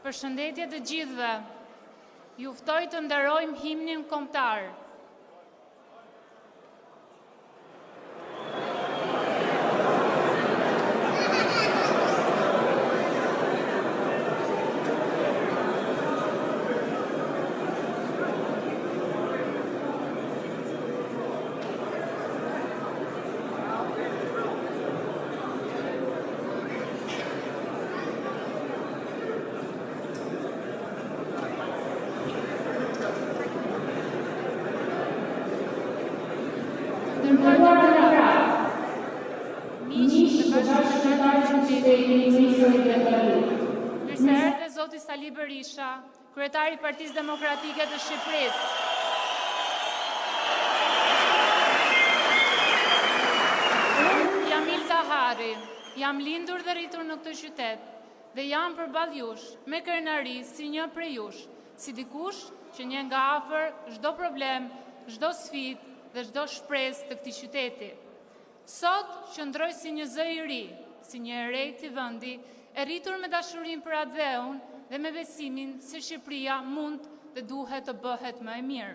Përshëndetje të gjithëve. Ju ftoj të nderojmë himnin kombëtar. Të nderuar demokratë, miq dhe bashkëqytetarë të qytetit Ministri dhe Mirë se erdhe zoti Sali Berisha, kryetar i Partisë Demokratike të Shqipërisë. Unë jam Ilda Harri, jam lindur dhe rritur në këtë qytet dhe jam përballë jush me krenari si një prej jush, si dikush që njeh nga afër çdo problem, çdo sfidë dhe çdo shpresë të këtij qyteti. Sot qëndroj si një zë i ri, si një e re e këtij vendi, e rritur me dashurinë për atdheun dhe me besimin se Shqipëria mund dhe duhet të bëhet më e mirë.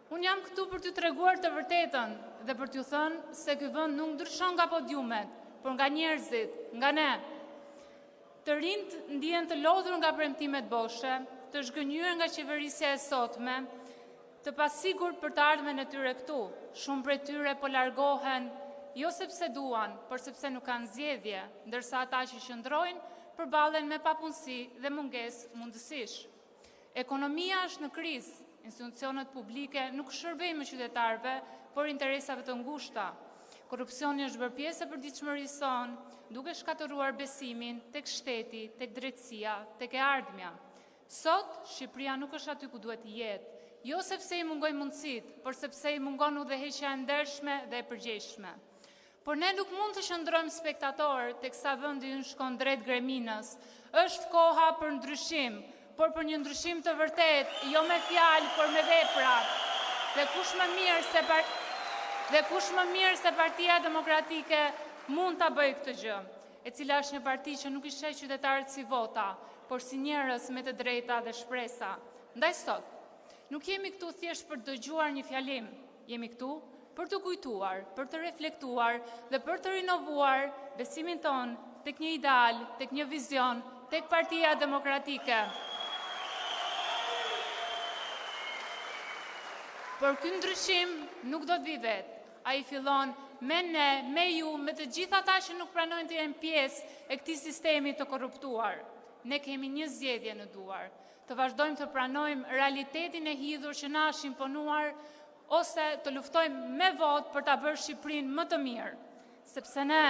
Unë jam këtu për t'ju treguar të vërtetën dhe për t'ju thënë se ky vend nuk ndryshon nga podiumet, por nga njerëzit, nga ne. Të rinjtë ndihen të lodhur nga premtimet boshe, të zhgënjyer nga qeverisja e sotme, të pasigurt për të ardhmen e tyre këtu. Shumë prej tyre po largohen jo sepse duan, por sepse nuk kanë zgjedhje, ndërsa ata që qëndrojnë përballen me papunësi dhe mungesë mundësish. Ekonomia është në krizë, institucionet publike nuk shërbejnë më qytetarëve, por interesave të ngushta. Korrupsioni është bërë pjesë e përditshmërisë sonë, duke shkatërruar besimin tek shteti, tek drejtësia, tek e ardhmja. Sot, Shqipëria nuk është aty ku duhet të jetë, jo sepse i mungojnë mundësitë, por sepse i mungon udhëheqja e ndershme dhe e përgjegjshme. Por ne nuk mund të qëndrojmë spektatorë teksa vendi ynë shkon drejt greminës. Është koha për ndryshim, por për një ndryshim të vërtetë, jo me fjalë, por me vepra. Dhe kush më mirë se par... dhe kush më mirë se Partia Demokratike mund ta bëjë këtë gjë, e cila është një parti që nuk i sheh qytetarët si vota, por si njerëz me të drejta dhe shpresa. Ndaj sot, nuk jemi këtu thjesht për të dëgjuar një fjalim, jemi këtu për të kujtuar, për të reflektuar dhe për të rinovuar besimin tonë tek një ideal, tek një vizion, tek Partia Demokratike. Por ky ndryshim nuk do të vijë vetë. Ai fillon me ne, me ju, me të gjithë ata që nuk pranojnë të jenë pjesë e këtij sistemi të korruptuar. Ne kemi një zgjedhje në duar, të vazhdojmë të pranojmë realitetin e hidhur që na është imponuar ose të luftojmë me votë për ta bërë Shqipërinë më të mirë. Sepse ne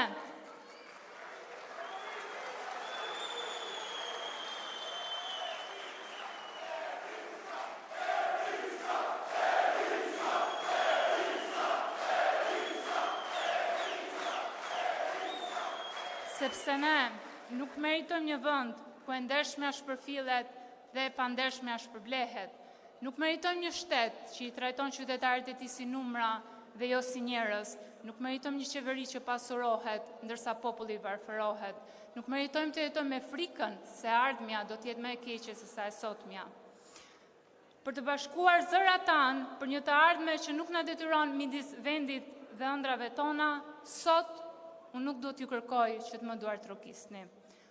Sepse ne nuk meritojmë një vend ku e ndershmja shpërfillet dhe e pandershmja shpërblehet. Nuk meritojmë një shtet që i trajton qytetarët e tij si numra dhe jo si njerëz. Nuk meritojmë një qeveri që pasurohet, ndërsa populli varfërohet. Nuk meritojmë të jetojmë me frikën se e ardhmja do të jetë më e keqe se sa e sotmja. Për të bashkuar zërat tanë për një të ardhme që nuk na detyron midis vendit dhe ëndrrave tona, sot unë nuk do t'ju kërkoj që të më duartrokisni.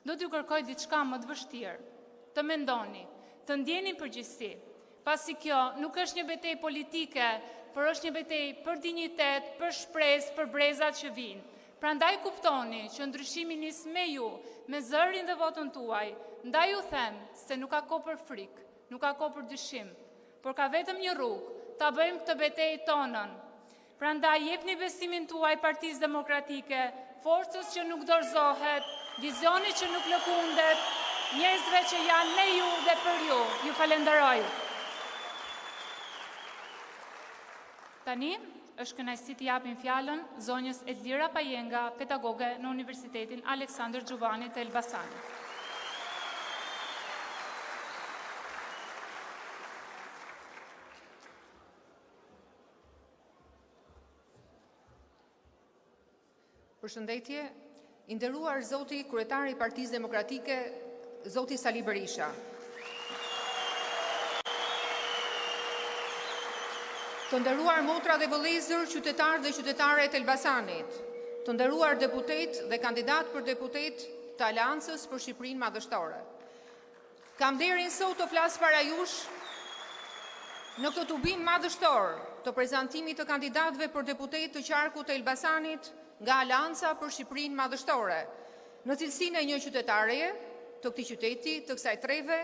Do t'ju kërkoj diçka më të vështirë. Të mendoni, të ndjeni përgjegjësi, pasi kjo nuk është një betejë politike, por është një betejë për dinjitet, për shpresë, për brezat që vijnë. Prandaj kuptoni që ndryshimi nis me ju, me zërin dhe votën tuaj. Ndaj ju them se nuk ka kohë për frikë, nuk ka kohë për dyshim, por ka vetëm një rrugë, ta bëjmë këtë betejë tonën. Prandaj jepni besimin tuaj Partisë Demokratike, forcës që nuk dorëzohet, vizionit që nuk lëkundet, njerëzve që janë me ju dhe për ju. Ju falenderoj. Tani është kënaqësi t'i japim fjalën zonjës Edlira Pajenga, pedagoge në Universitetin Aleksandër Xhuvani të Elbasanit. Përshëndetje, i nderuar zoti kryetar i Partisë Demokratike, Zoti Sali Berisha. Të nderuar motra dhe vëllezër, qytetarë dhe qytetare të Elbasanit, të nderuar deputetë dhe kandidatë për deputetë të Aleancës për Shqipërinë Madhështore. Kam nderin sot të flas para jush në këtë tubim madhështor të prezantimit të kandidatëve për deputetë të qarkut të Elbasanit nga Aleanca për Shqipërinë Madhështore, në cilësinë e një qytetareje të këtij qyteti, të kësaj treve,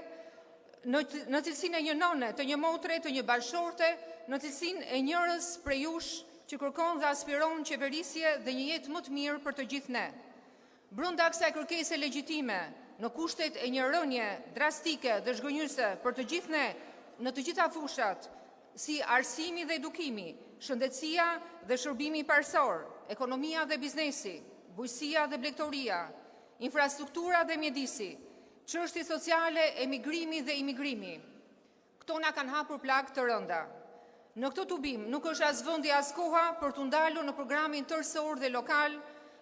në në cilësinë e një nëne, të një motre, të një bashkëshorte, në cilësinë e njërës prej jush që kërkon dhe aspiron qeverisje dhe një jetë më të mirë për të gjithë ne. Brenda kësaj kërkese legjitime, në kushtet e një rënie drastike dhe zhgënjyese për të gjithë ne, në të gjitha fushat, si arsimi dhe edukimi, shëndetësia dhe shërbimi parësor, ekonomia dhe biznesi, bujqësia dhe blegtoria, infrastruktura dhe mjedisi, çështjet sociale, emigrimi dhe imigrimi. Këto na kanë hapur plagë të rënda. Në këtë tubim nuk është as vendi as koha për t'u ndalur në programin tërësor dhe lokal,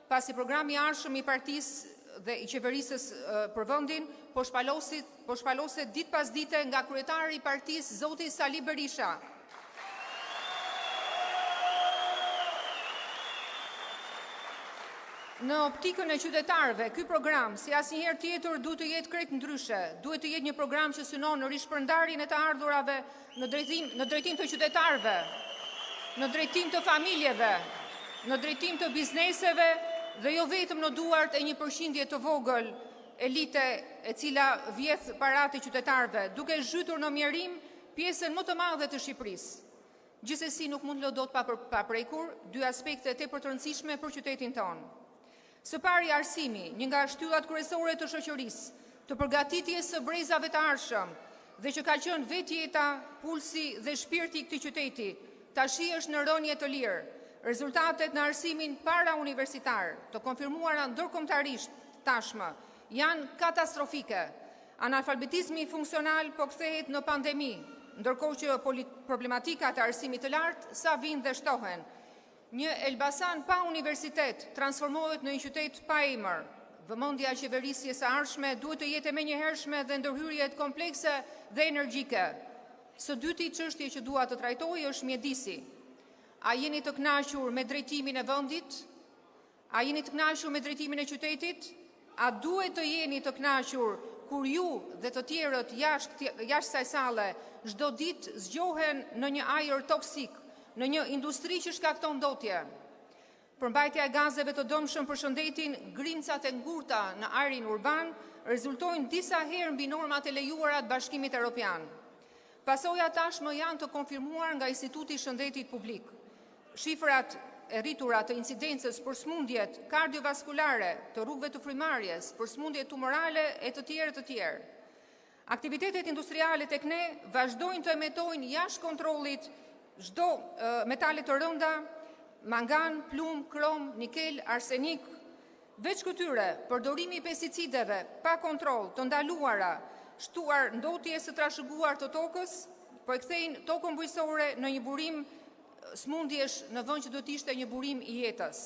pasi programi i ardhshëm i partisë dhe i qeverisë për vendin po shpaloset, po shpaloset ditë pas dite nga kryetari i partisë, zoti Sali Berisha. Në optikën e qytetarëve, ky program, si asnjëherë tjetër, duhet të jetë krejt ndryshe. Duhet të jetë një program që synon në rishpërndarjen e të ardhurave në drejtim, në drejtim të qytetarëve, në drejtim të familjeve, në drejtim të bizneseve dhe jo vetëm në duart e një përqindje të vogël elite e cila vjedh paratë e qytetarëve, duke zhytur në mjerim pjesën më të madhe të Shqipërisë. Gjithsesi nuk mund të lë dot pa, pa prekur dy aspekte tepër të rëndësishme për qytetin tonë. Së pari arsimi, një nga shtyllat kryesore të shoqërisë, të përgatitjes së brezave të ardhshëm dhe që ka qenë vetë jeta, pulsi dhe shpirti i këtij qyteti, tashi është në rënie të lirë. Rezultatet në arsimin para universitar, të konfirmuara ndërkombëtarisht tashmë, janë katastrofike. Analfabetizmi funksional po kthehet në pandemi, ndërkohë që problematikat e arsimit të lartë sa vijnë dhe shtohen. Një Elbasan pa universitet transformohet në një qytet pa emër. Vëmendja e qeverisjes së ardhshme duhet të jetë e menjëhershme dhe ndërhyrjet komplekse dhe energjike. Së dyti, çështje që dua të trajtoj është mjedisi. A jeni të kënaqur me drejtimin e vendit? A jeni të kënaqur me drejtimin e qytetit? A duhet të jeni të kënaqur kur ju dhe të tjerët jashtë jashtë kësaj salle çdo ditë zgjohen në një ajër toksik, në një industri që shkakton ndotje? Përmbajtja e gazeve të dëmshëm për shëndetin, grimcat e ngurta në ajrin urban, rezultojnë disa herë mbi normat e lejuara të Bashkimit Evropian. Pasojat tashmë janë të konfirmuar nga Instituti i Shëndetit Publik. Shifrat e rritura të incidencës për sëmundjet kardiovaskulare, të rrugëve të frymëmarrjes, për sëmundjet tumorale e të tjerë të tjerë. Aktivitetet industriale tek ne vazhdojnë të emetojnë jashtë kontrollit çdo metale të rënda, mangan, plumb, krom, nikel, arsenik. Veç këtyre, përdorimi i pesticideve pa kontroll, të ndaluara, shtuar ndotjes së trashëguar të tokës, po e kthejnë tokën bujqësore në një burim sëmundjesh në vend që duhet të ishte një burim i jetës.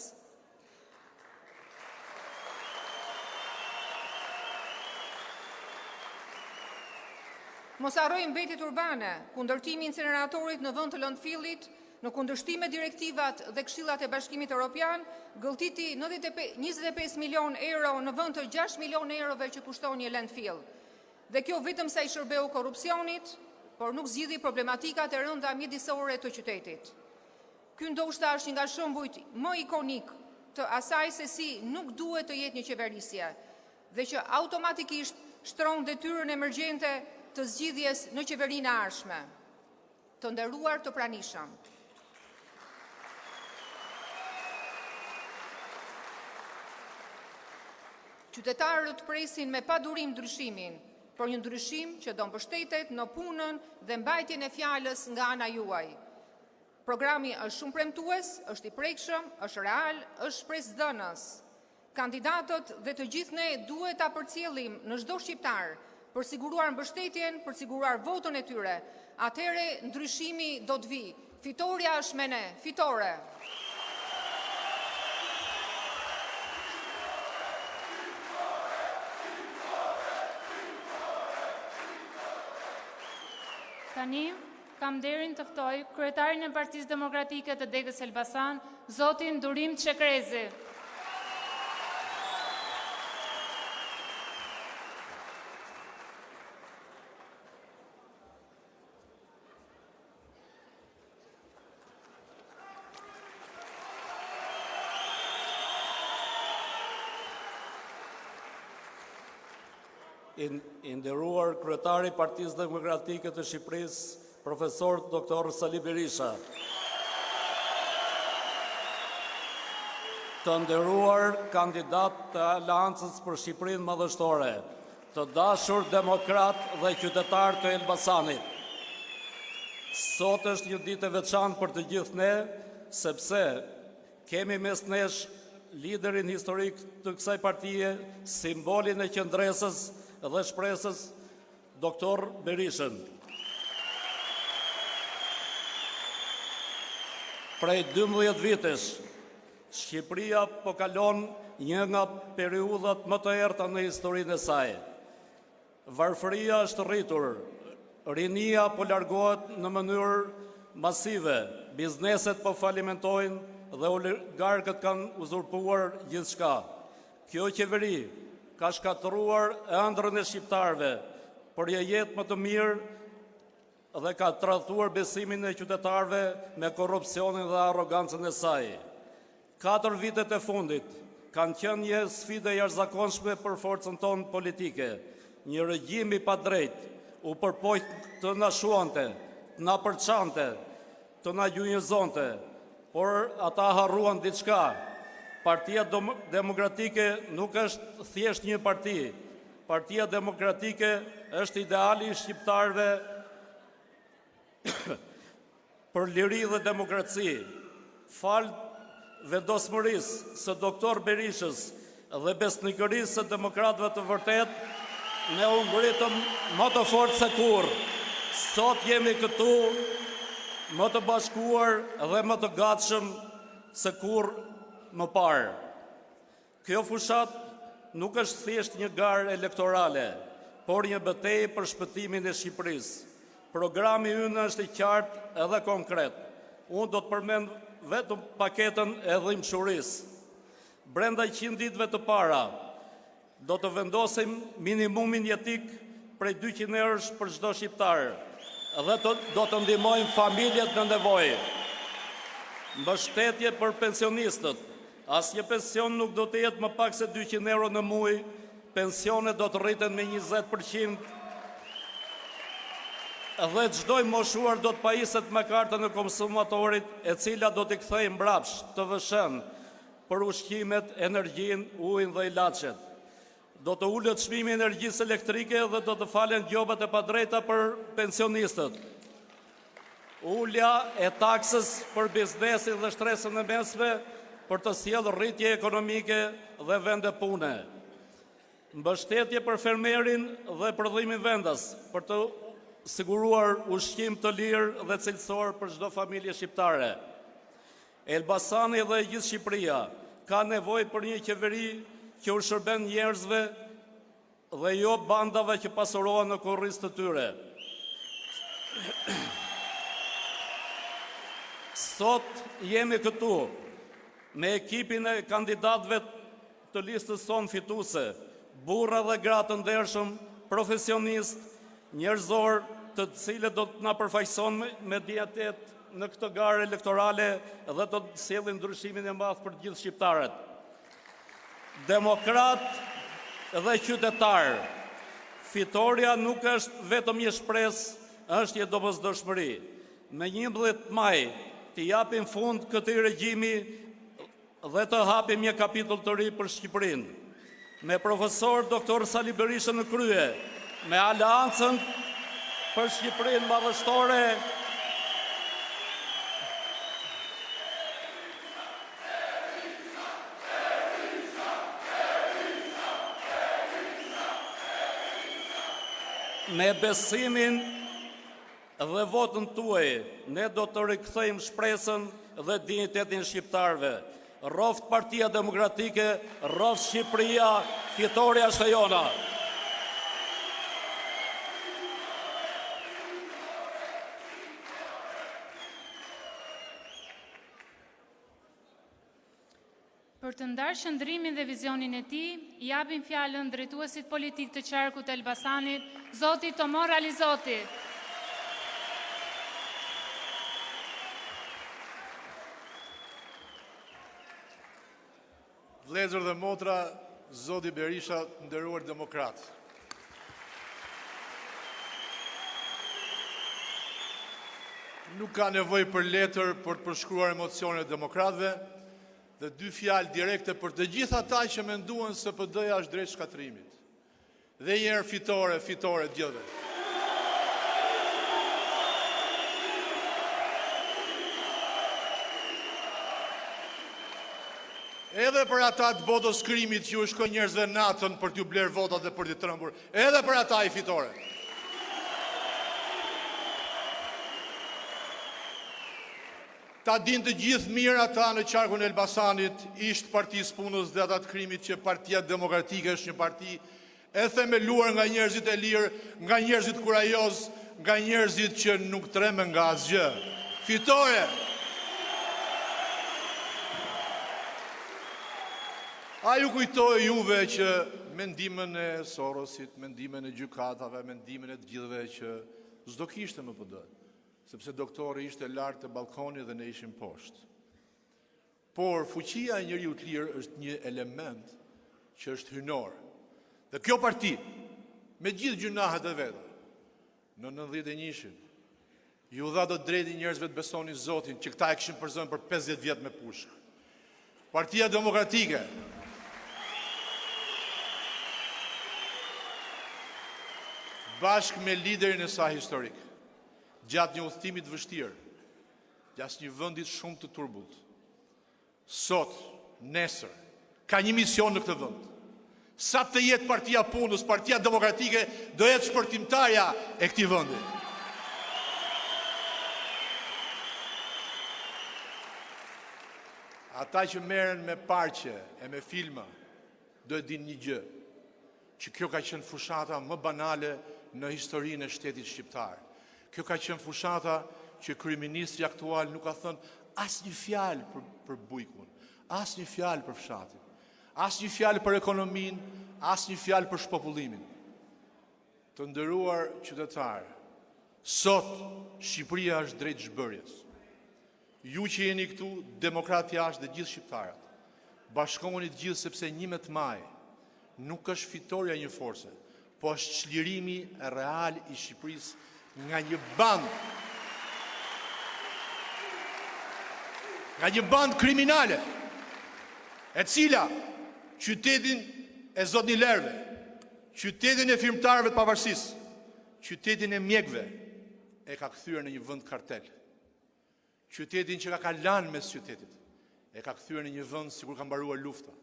Mos harrojmë mbetjet urbane, ku ndërtimi i inceneratorit në vend të landfillit, në kundërshtim me direktivat dhe këshillat e Bashkimit Evropian, gëlltiti 25 milion euro në vend të 6 milion eurove që kushton një landfill. Dhe kjo vetëm sa i shërbeu korrupsionit, por nuk zgjidhi problematikat e rënda mjedisore të qytetit. Ky ndoshta është një nga shembujt më ikonik të asaj se si nuk duhet të jetë një qeverisje dhe që automatikisht shtron detyrën emergjente të zgjidhjes në qeverinë e ardhshme. Të nderuar të pranishëm. Qytetarët presin me padurim ndryshimin, por një ndryshim që do mbështetet në punën dhe mbajtjen e fjalës nga ana juaj. Programi është shumë premtues, është i prekshëm, është real, është shpresëdhënës. Kandidatët dhe të gjithë ne duhet ta përcjellim në çdo shqiptar për siguruar mbështetjen, për siguruar votën e tyre. Atëherë ndryshimi do të vijë. Fitorja është me ne. Fitore. Tani kam nderin të ftoj kryetarin e Partisë Demokratike të Degës Elbasan, zotin Durim Çekrezi. I nderuar kryetar i Partisë Demokratike të Shqipërisë, profesor Dr. Sali Berisha. Të nderuar kandidatë të Aleancës për Shqipërinë Madhështore, Të dashur demokratë dhe qytetarë të Elbasanit, sot është një ditë e veçantë për të gjithë ne, sepse kemi mes nesh liderin historik të kësaj partie, simbolin e qëndresës dhe shpresës, Doktor Berishën. Prej 12 vitesh, Shqipëria po kalon një nga periudhat më të errëta në historinë e saj. Varfëria është rritur, rinia po largohet në mënyrë masive, bizneset po falimentojnë dhe oligarkët kanë uzurpuar gjithçka. Kjo qeveri ka shkatërruar ëndrrën e shqiptarëve për një jetë më të mirë dhe ka tradhtuar besimin e qytetarëve me korrupsionin dhe arrogancën e saj. Katër vitet e fundit kanë qenë një sfidë e jashtëzakonshme për forcën tonë politike. Një regjim i padrejtë u përpoq të na shuante, të na përçante, të na gjunjëzonte, por ata harruan diçka. Partia Demokratike nuk është thjesht një parti. Partia Demokratike është ideali i shqiptarëve për liri dhe demokraci. Falë vendosmërisë së doktor Berishës dhe besnikërisë së demokratëve të vërtetë, ne u ngritëm më të fortë se kurrë. Sot jemi këtu më të bashkuar dhe më të gatshëm se kurrë më parë. Kjo fushatë nuk është thjesht një garë elektorale, por një betejë për shpëtimin e Shqipërisë. Programi ynë është i qartë edhe konkret. Unë do të përmend vetëm paketën e dhimbshurisë. Brenda 100 ditëve të para, do të vendosim minimumin jetik prej 200 eurosh për çdo shqiptar dhe të, do të ndihmojmë familjet në nevojë. Mbështetje për pensionistët. Asnjë pension nuk do të jetë më pak se 200 euro në muaj, pensionet do të rriten me 20% dhe çdo i moshuar do të pajiset me kartën e konsumatorit, e cila do t'i kthejë mbrapsht TVSH-në për ushqimet, energjinë, ujin dhe ilaçet. Do të ulet çmimi i energjisë elektrike dhe do të falen gjobat e padrejta për pensionistët. Ulja e taksës për biznesin dhe shtresën e mesme për të sjellë rritje ekonomike dhe vende pune. Mbështetje për fermerin dhe prodhimin vendas për të siguruar ushqim të lirë dhe cilësor për çdo familje shqiptare. Elbasani dhe e gjithë Shqipëria ka nevojë për një qeveri që u shërben njerëzve dhe jo bandave që pasurohen në kurriz të tyre. Sot jemi këtu me ekipin e kandidatëve të listës sonë fituese, burra dhe gra të ndershëm, profesionistë, njerëzorë, të cilët do të na përfaqësojnë me dinjitet në këtë garë elektorale dhe do të sjellin ndryshimin e madh për të gjithë shqiptarët. Demokratë dhe qytetarë, fitorja nuk është vetëm një shpresë, është një domosdoshmëri. Me 11 maj t'i japim fund këtij regjimi dhe të hapim një kapitull të ri për Shqipërinë. Me profesor Doktor Sali Berishën në krye, me Aleancën për Shqipërinë Madhështore, me besimin Dhe votën tuaj, ne do të rikthejmë shpresën dhe dinjitetin e shqiptarëve. Rroftë Partia Demokratike, rroftë Shqipëria, fitorja është e jona. Për të ndarë qëndrimin dhe vizionin e tij, i japim fjalën drejtuesit politik të qarkut të Elbasanit, zotit Tomor Alizoti. Vëllezër dhe motra, zoti Berisha, të nderuar demokratë. Nuk ka nevojë për letër për të përshkruar emocionet e demokratëve dhe dy fjalë direkte për të gjithë ata që menduan se PD-ja është drejt shkatërrimit. Dhe një herë fitore, fitore të gjithëve. Edhe për ata të botës krimit që u shkojnë njerëzve natën për t'ju blerë votat dhe për t'i trembur, edhe për ata një fitore. Ta dinë të gjithë mirë ata në qarkun e Elbasanit, ish të Partisë Punës dhe ata të krimit që Partia Demokratike është një parti e themeluar nga njerëzit e lirë, nga njerëzit kurajozë, nga njerëzit që nuk tremben nga asgjë. Fitore! A ju kujtoj juve që me ndihmën e Sorosit, me ndihmën e gjykatave, me ndihmën e të gjithëve që s'do kishte më PD. Sepse doktori ishte lart te ballkoni dhe ne ishim poshtë. Por fuqia e njeriut të lirë është një element që është hyjnor. Dhe kjo parti, me gjithë gjynahet e veta, në 91-shin, iu dha të drejtën njerëzve të besonin Zotin, që këta e kishin përzënë për 50 vjet me pushkë. Partia Demokratike bashkë me liderin e saj historik, gjatë një udhëtimi të vështirë, gjatë një vendi shumë të turbullt, sot, nesër, ka një mision në këtë vend. Sa të jetë Partia e Punës, Partia Demokratike do jetë shpëtimtarja e këtij vendi. Ata që merren me parqe e me filma, do e dinë një gjë, që kjo ka qenë fushata më banale në historinë e shtetit shqiptar. Kjo ka qenë fushata që kryeministri aktual nuk ka thënë asnjë fjalë për, për bujkun, asnjë fjalë për fshatin, asnjë fjalë për ekonominë, asnjë fjalë për shpopullimin. Të nderuar qytetarë, sot Shqipëria është drejt zhbërjes. Ju që jeni këtu, demokratë jashtë dhe gjithë shqiptarët, bashkohuni të gjithë sepse 11 maj nuk është fitorja e një force, po është çlirimi real i Shqipërisë nga një bandë nga një bandë kriminale e cila qytetin e zotnilerëve, qytetin e firmtarëve të pavarësisë, qytetin e mjekëve e ka kthyer në një vend kartel. Qytetin që ka kalanë mes qytetit, e ka kthyer në një vend sikur ka mbaruar lufta.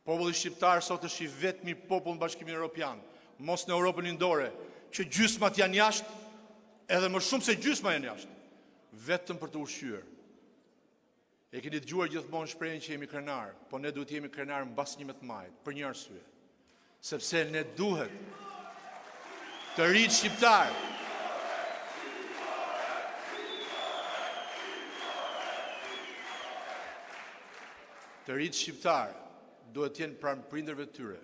Populli shqiptar sot është i vetmi popull në Bashkimin Evropian, mos në Europën Lindore, që gjysmat janë jashtë, edhe më shumë se gjysma janë jashtë, vetëm për të ushqyer. E keni dëgjuar gjithmonë shprehjen që jemi krenarë, po ne duhet të jemi krenarë mbas 11 majit, për një arsye. Sepse ne duhet të rinjtë shqiptarë Të rinjtë shqiptarë duhet të jenë pranë prindërve të tyre,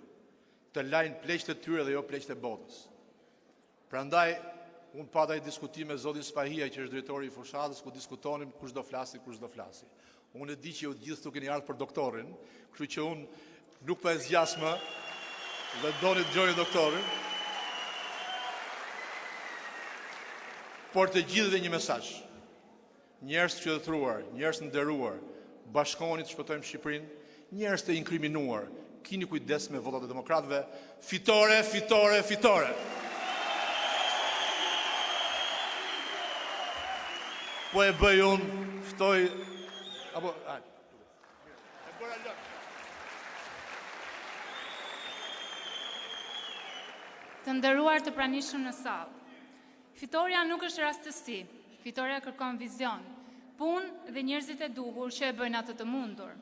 të lajnë pleqtë e tyre dhe jo pleqtë e botës. Prandaj, unë pata një diskutim me zotin Spahia, që është drejtori i fushatës, ku diskutonim kush do flasi, kush s'do flasi. Unë e di që ju të gjithë këtu keni ardhur për doktorin, kështu që unë nuk po e zgjas më dhe doni të dëgjoni doktorin. Por të gjithëve një mesazh. Njerëz të qytetëruar, njerëz të nderuar, bashkohuni të shpëtojmë Shqipërinë, njerëz të inkriminuar, kini kujdes me votat e demokratëve, fitore, fitore, fitore. Po e bëj unë, ftoj apo hajde. E bëra lëk. Të nderuar të pranishëm në sallë. Fitorja nuk është rastësi. Fitorja kërkon vizion, punë dhe njerëzit e duhur që e bëjnë atë të mundur.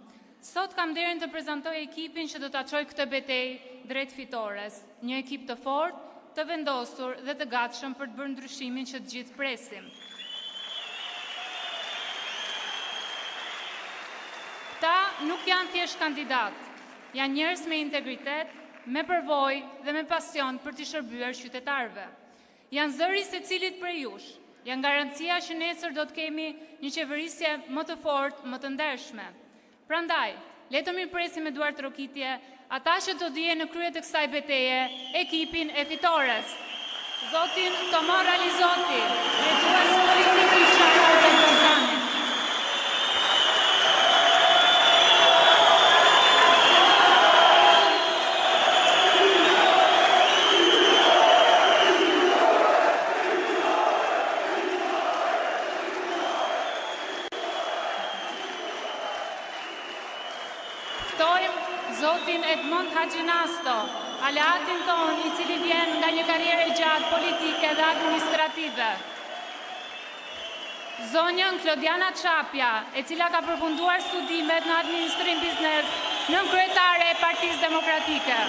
Sot kam nderin të prezantoj ekipin që do ta çojë këtë betejë drejt fitores, një ekip të fortë, të vendosur dhe të gatshëm për të bërë ndryshimin që të gjithë presim. Këta nuk janë thjesht kandidatë, janë njerëz me integritet, me përvojë dhe me pasion për t'i shërbyer qytetarëve. Janë zëri i secilit prej jush, janë garancia që nesër do të kemi një qeverisje më të fortë, më të ndershme. Prandaj, le të mirëpresim me duartrokitje ata që do të jenë në krye të kësaj beteje, ekipin e fitores. Zotin Tomor Alizoti, drejtues politik i qarkut të Elbasanit. Ftojmë zotin Edmond Haxhinasto, aleatin tonë i cili vjen nga një karrierë e gjatë politike dhe administrative. Zonjën Klodiana Çapja, e cila ka përfunduar studimet në administrim biznes, nënkryetare e Partisë Demokratike.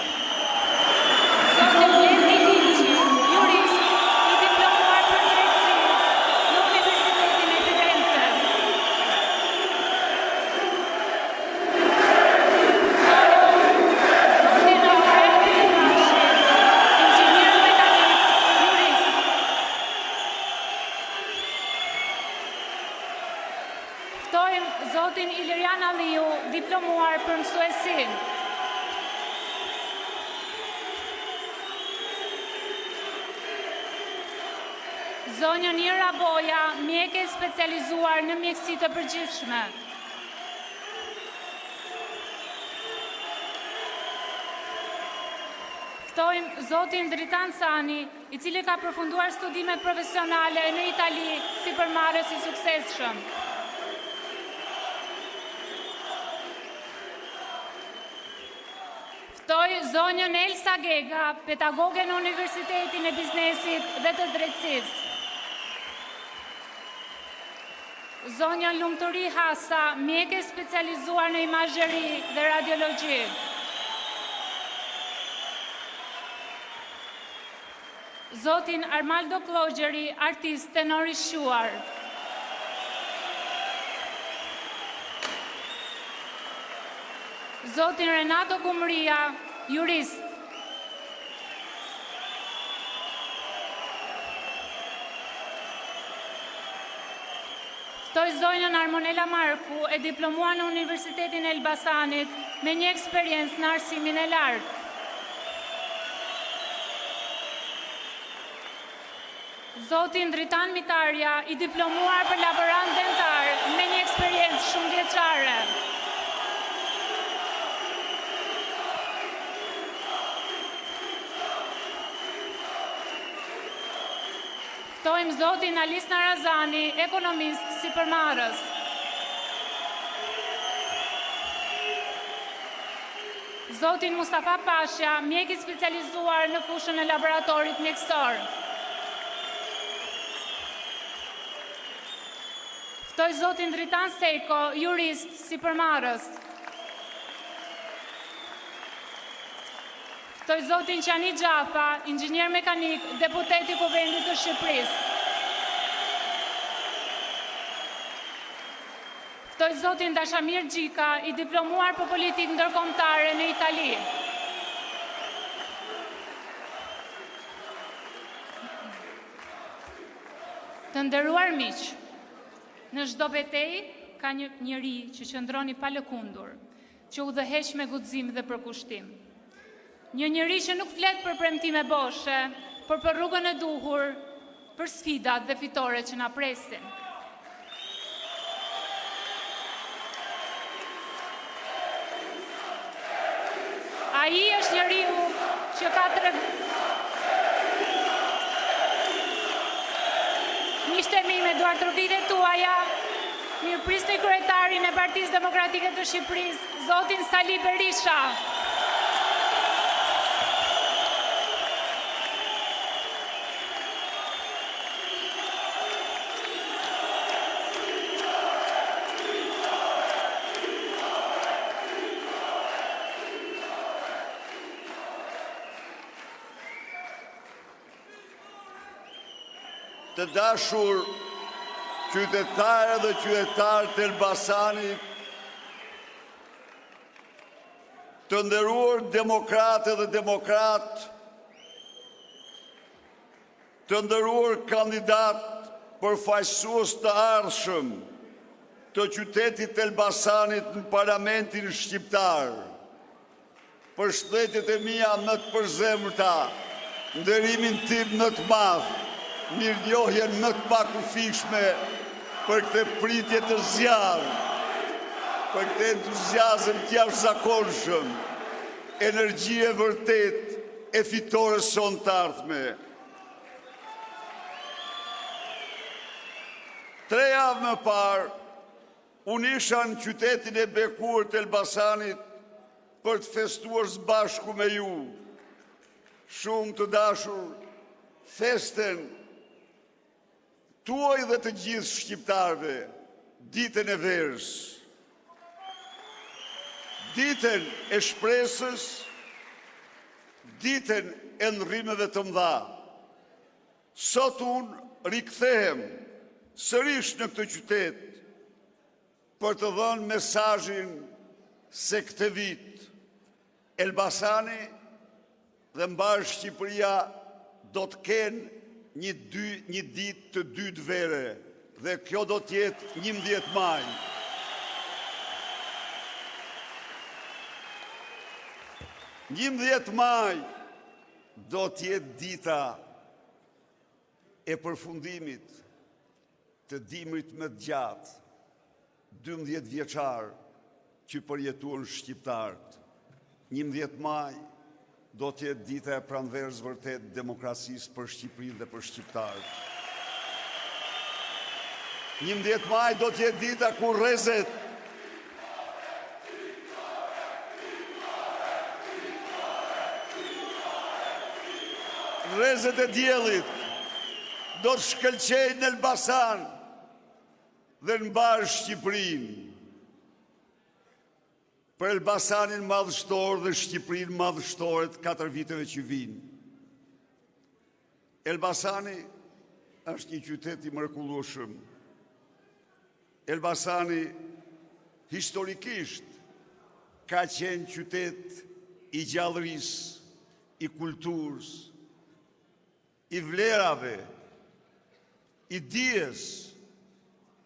Zotin Blendi Liçi, jurist, i diplomuar për drejtësi në Universitetin e Firences. Zotin Aurel Bylykbashi, inxhinier mekanik, jurist. Ftojmë zotin Ilirian Alliu, diplomuar për mësuesinë. Zonjën Ira Boja, mjeke e specializuar në mjekësi të përgjithshme. Ftojmë zotin Dritan Cani, i cili ka përfunduar studimet profesionale në Itali sipërmarrës i suksesshëm. Ftoj zonjën Elsa Gega, pedagoge në Universitetin e Biznesit dhe të Drejtësisë. Zonjën Lumturi Hasa, mjeke e specializuar në imazheri dhe radiologji. Zotin Armaldo Kllogjeri, artist tenor i shquar. Zotin Renato Kumria, jurist. Ftoj zonjën Armonela Marku, e diplomuar në Universitetin e Elbasanit me një eksperiencë në arsimin e lartë. Zotin Dritan Mitarja, i diplomuar për laborant dentar me një eksperiencë shumëvjeçare. Ftojmë zotin Alis Narazani, ekonomist, sipërmarrës. Zotin Mustafa Pashja, mjek i specializuar në fushën e laboratorit mjekësor. Ftoj zotin Dritan Sejko, jurist, sipërmarrës. Ftoj zotin Qani Xhafa, inxhinier mekanik, deputet i Kuvendit të Shqipërisë. Ftoj zotin Dashamir Xhika, i diplomuar për politikë ndërkombëtare në Itali. Të nderuar miq, në çdo betejë ka një njeri që qëndron i palëkundur, që udhëheq me guxim dhe përkushtim. Një njeri që nuk flet për premtime boshe, por për rrugën e duhur, për sfidat dhe fitoret që na presin. Ai është njeriu që ka tre... Miqtë e mi me duartrokitjet tuaja, Mirëprisni kryetarin e Partisë Demokratike të Shqipërisë, zotin Sali Berisha. Të dashur qytetare dhe qytetarë të Elbasanit. Të nderuar demokrate dhe demokratë, të nderuar kandidatë përfaqësues të ardhshëm të qytetit të Elbasanit në Parlamentin Shqiptar, Përshëndetjet e mia më të përzemërta, nderimin tim më të madh, mirënjohjen më të pakufishme për këtë pritje të zjarrtë, për këtë entuziazëm të jashtëzakonshëm, energji e vërtetë e fitores sonë të ardhme. Tre javë më parë, Unë isha në qytetin e bekuar të Elbasanit për të festuar së bashku me ju, shumë të dashur, festën tuaj dhe të gjithë shqiptarëve, ditën e verës. Ditën e shpresës, ditën e ndërrimeve të mëdha. Sot unë rikthehem sërish në këtë qytet për të dhënë mesazhin se këtë vit Elbasani dhe mbarë Shqipëria do të kenë një dy, një ditë të dytë vere dhe kjo do të jetë 11 maj. 11 maj Do të jetë dita e përfundimit të dimrit më të gjatë, 12 vjeçar që përjetuan shqiptarët. 11 maj do të jetë dita e pranverës vërtetë demokracisë për Shqipërinë dhe për shqiptarët. 11 maj do të jetë dita kur rrezet Rrezet e diellit do të shkëlqejnë në Elbasan dhe në mbarë Shqipërinë. Për Elbasanin madhështor dhe Shqipërinë madhështore të katër viteve që vijnë. Elbasani është një qytet i mrekullueshëm. Elbasani historikisht ka qenë qytet i gjallërisë, i kulturës, i vlerave, i dijes,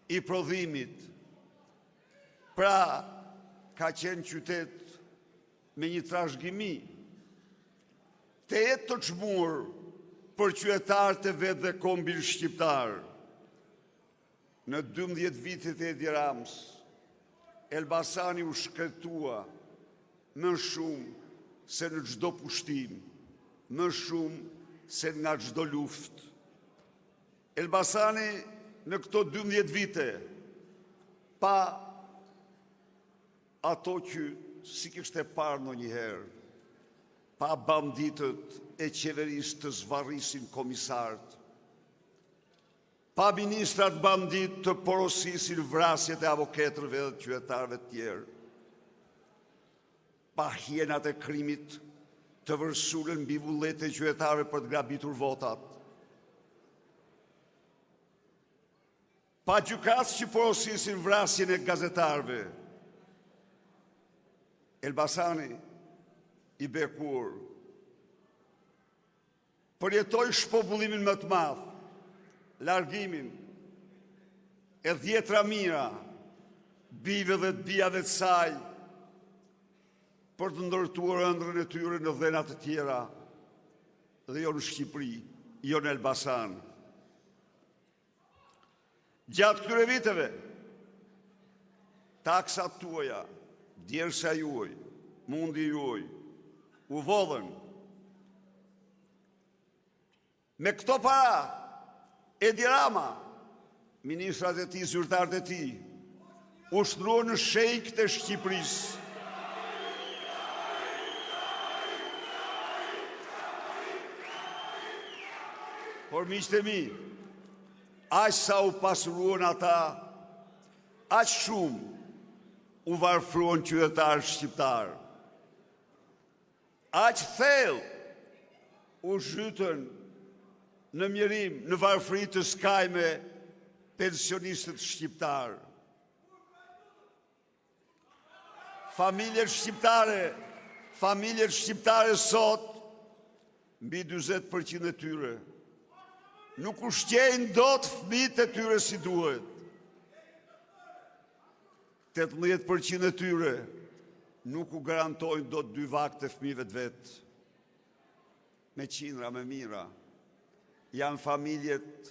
i prodhimit. Pra, ka qenë qytet me një trashëgimi tejet të çmuar për qytetarët e vet dhe kombin shqiptar. Në 12 vitet e Edi Ramës, Elbasani u shkretua më shumë se në çdo pushtim, më shumë se nga çdo luftë. Elbasani në këto 12 vite pa ato që s'i kishte parë ndonjëherë, pa banditët e qeverisë të zvarrisin komisarët, pa ministrat banditë të porosisin vrasjet e avokatëve dhe të qytetarëve të tjerë, pa hienat e krimit të vërsulen mbi vullnetin e qytetarëve për të grabitur votat, Pa gjykatës që porosisin vrasjen e gazetarëve. Elbasani i bekuar përjetoi shpopullimin më të madh, largimin e dhjetra mijëra bijve dhe të bijave të saj për të ndërtuar ëndrrën e tyre në dhena të tjera dhe jo në Shqipëri, jo në Elbasan. Gjatë këtyre viteve, taksat tuaja, djersa juaj, mundi juaj, u vodhën. Me këto para, Edi Rama, ministrat e tij, zyrtarët e tij, u shndërruan në sheikët e Shqipërisë. Por miqtë e mi, aq sa u pasuruan ata, aq shumë u varfruan qytetarët shqiptarë. Aq thellë u zhytën në mjerim, në varfëri të skajme pensionistët shqiptarë. Familjet shqiptare. Familjet shqiptare sot, mbi 40% e tyre, nuk ushqejnë dot fëmijët e tyre si duhet. 18% e tyre nuk u garantojnë dot dy vakte fëmijëve të vet. Me qindra, me mijëra, janë familjet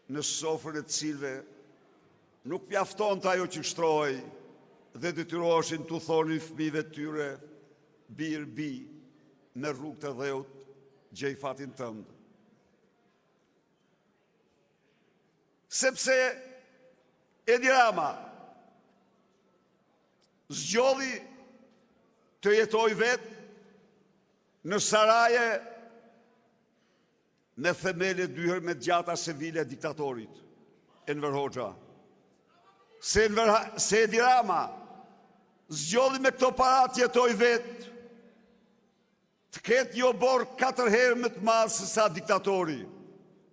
në sofrën e të cilëve nuk mjaftonte ajo që shtrohej dhe detyroheshin t'u thonin fëmijëve të tyre bir, bijë, në rrugët e dheut, gjej fatin tënd. Sepse Edi Rama zgjodhi të jetojë vetë në saraje me themele dy herë më të gjata se vila e diktatorit Enver Hoxha. Se, Enver, se Edi Rama zgjodhi me këto para të jetojë vetë të ketë një oborr katër herë më të madh se sa diktatori.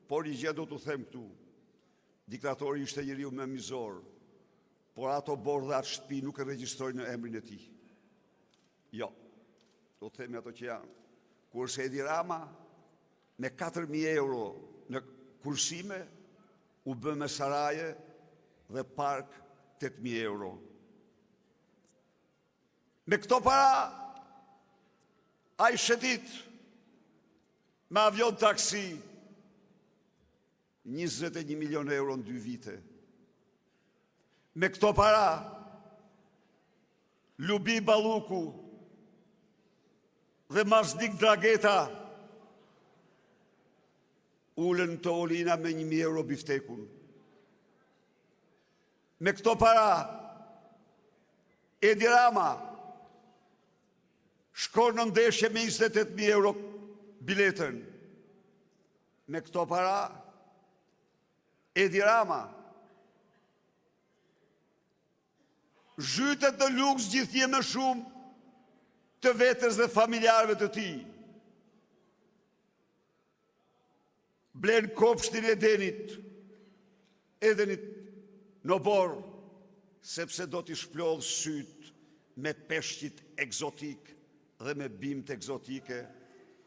Por një gjë do t'u them këtu. Diktatori ishte njeriu më mizor, por atë oborr dhe atë shtëpi nuk e regjistroi në emrin e tij. Jo, do të themi ato që janë. Kurse Edi Rama me 4.000 euro në kursime u bë me saraje dhe park 8.000 euro. Me këto para ai shëtit me avion taksi 21 milion euro në dy vite. Me këto para Lubi Balluku dhe Maznik Drageta ulen në tavolina me 1.000 euro biftekun. Me këto para, Edi Rama shkon në ndeshje me 28.000 euro biletën. Me këto para, Edi Rama zhytet në luks gjithnjë më shumë të vetes dhe familjarëve të tij. Blen kopshtin e Edenit, Edenit në oborr, sepse do t'i shplodhë sytë me peshqit ekzotikë dhe me bimët ekzotike,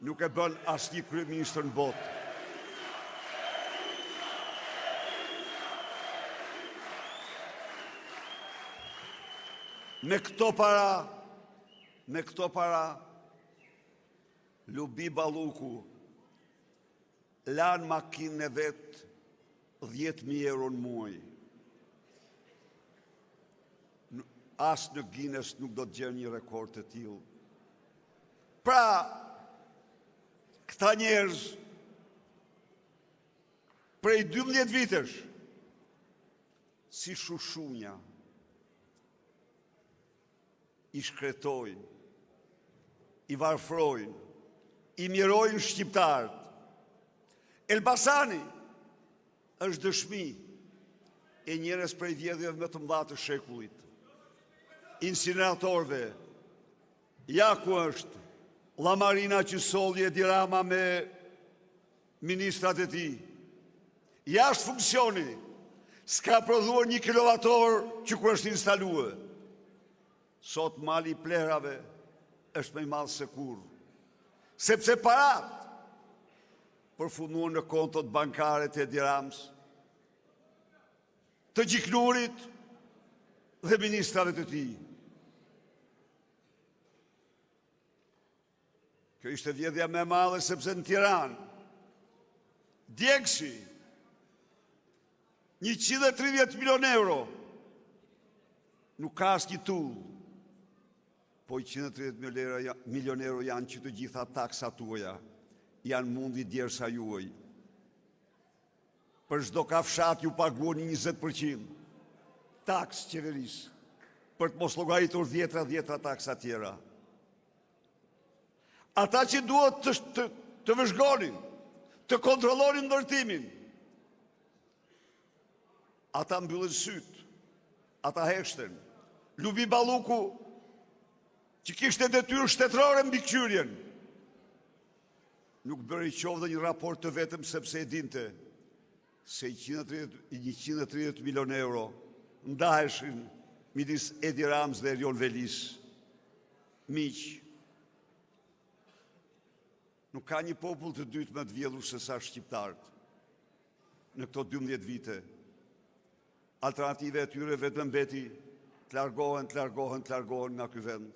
nuk e bën asnjë kryeministër në botë. Me këto para, me këto para, Lubi Balluku lan makinën e vet 10.000 euro në muaj. As në Guinness nuk do të gjenë një rekord të tillë. Pra, këta njerëz prej 12 vitesh si shushunja i shkretojnë, i varfrojnë, i mjerojnë shqiptarët. Elbasani është dëshmi e njërës prej vjedhjeve më të mëdha të shekullit. Incineratorëve, ja ku është llamarina që solli Edi Rama me ministrat e tij. Jashtë funksioni, s'ka prodhuar një kilovator që kur është instalue. Sot mali i plehrave është më i madh se kurrë. Sepse paratë përfunduan në kontot bankare të Edi Ramës, të Gjiknurit dhe ministrave të tij. Kjo ishte vjedhja më e madhe sepse në Tiranë djegësi 130 milion euro nuk ka asnjë tullë. Po 130 milion euro janë që të gjitha taksat tuaja, janë mundi djersa juaj. Për çdo kafshatë ju paguani 20% taksë qeverisë, për të mos llogaritur dhjetra dhjetra taksa tjera. Ata që duhet të, të, të vëzhgonin, të kontrollonin ndërtimin, ata mbyllën sytë, ata heshtën. Lubi Balluku, që kishte detyrë shtetërore mbikëqyrjen, nuk bëri qoftë dhe një raport të vetëm sepse e dinte se 130 milion euro ndaheshin midis Edi Ramës dhe Erion Velisë. Miq. Nuk ka një popull të dytë më të vjedhur sesa shqiptarët në këto 12 vite. Alternativa e tyre vetëm mbeti të largohen, të largohen, të largohen nga ky vend,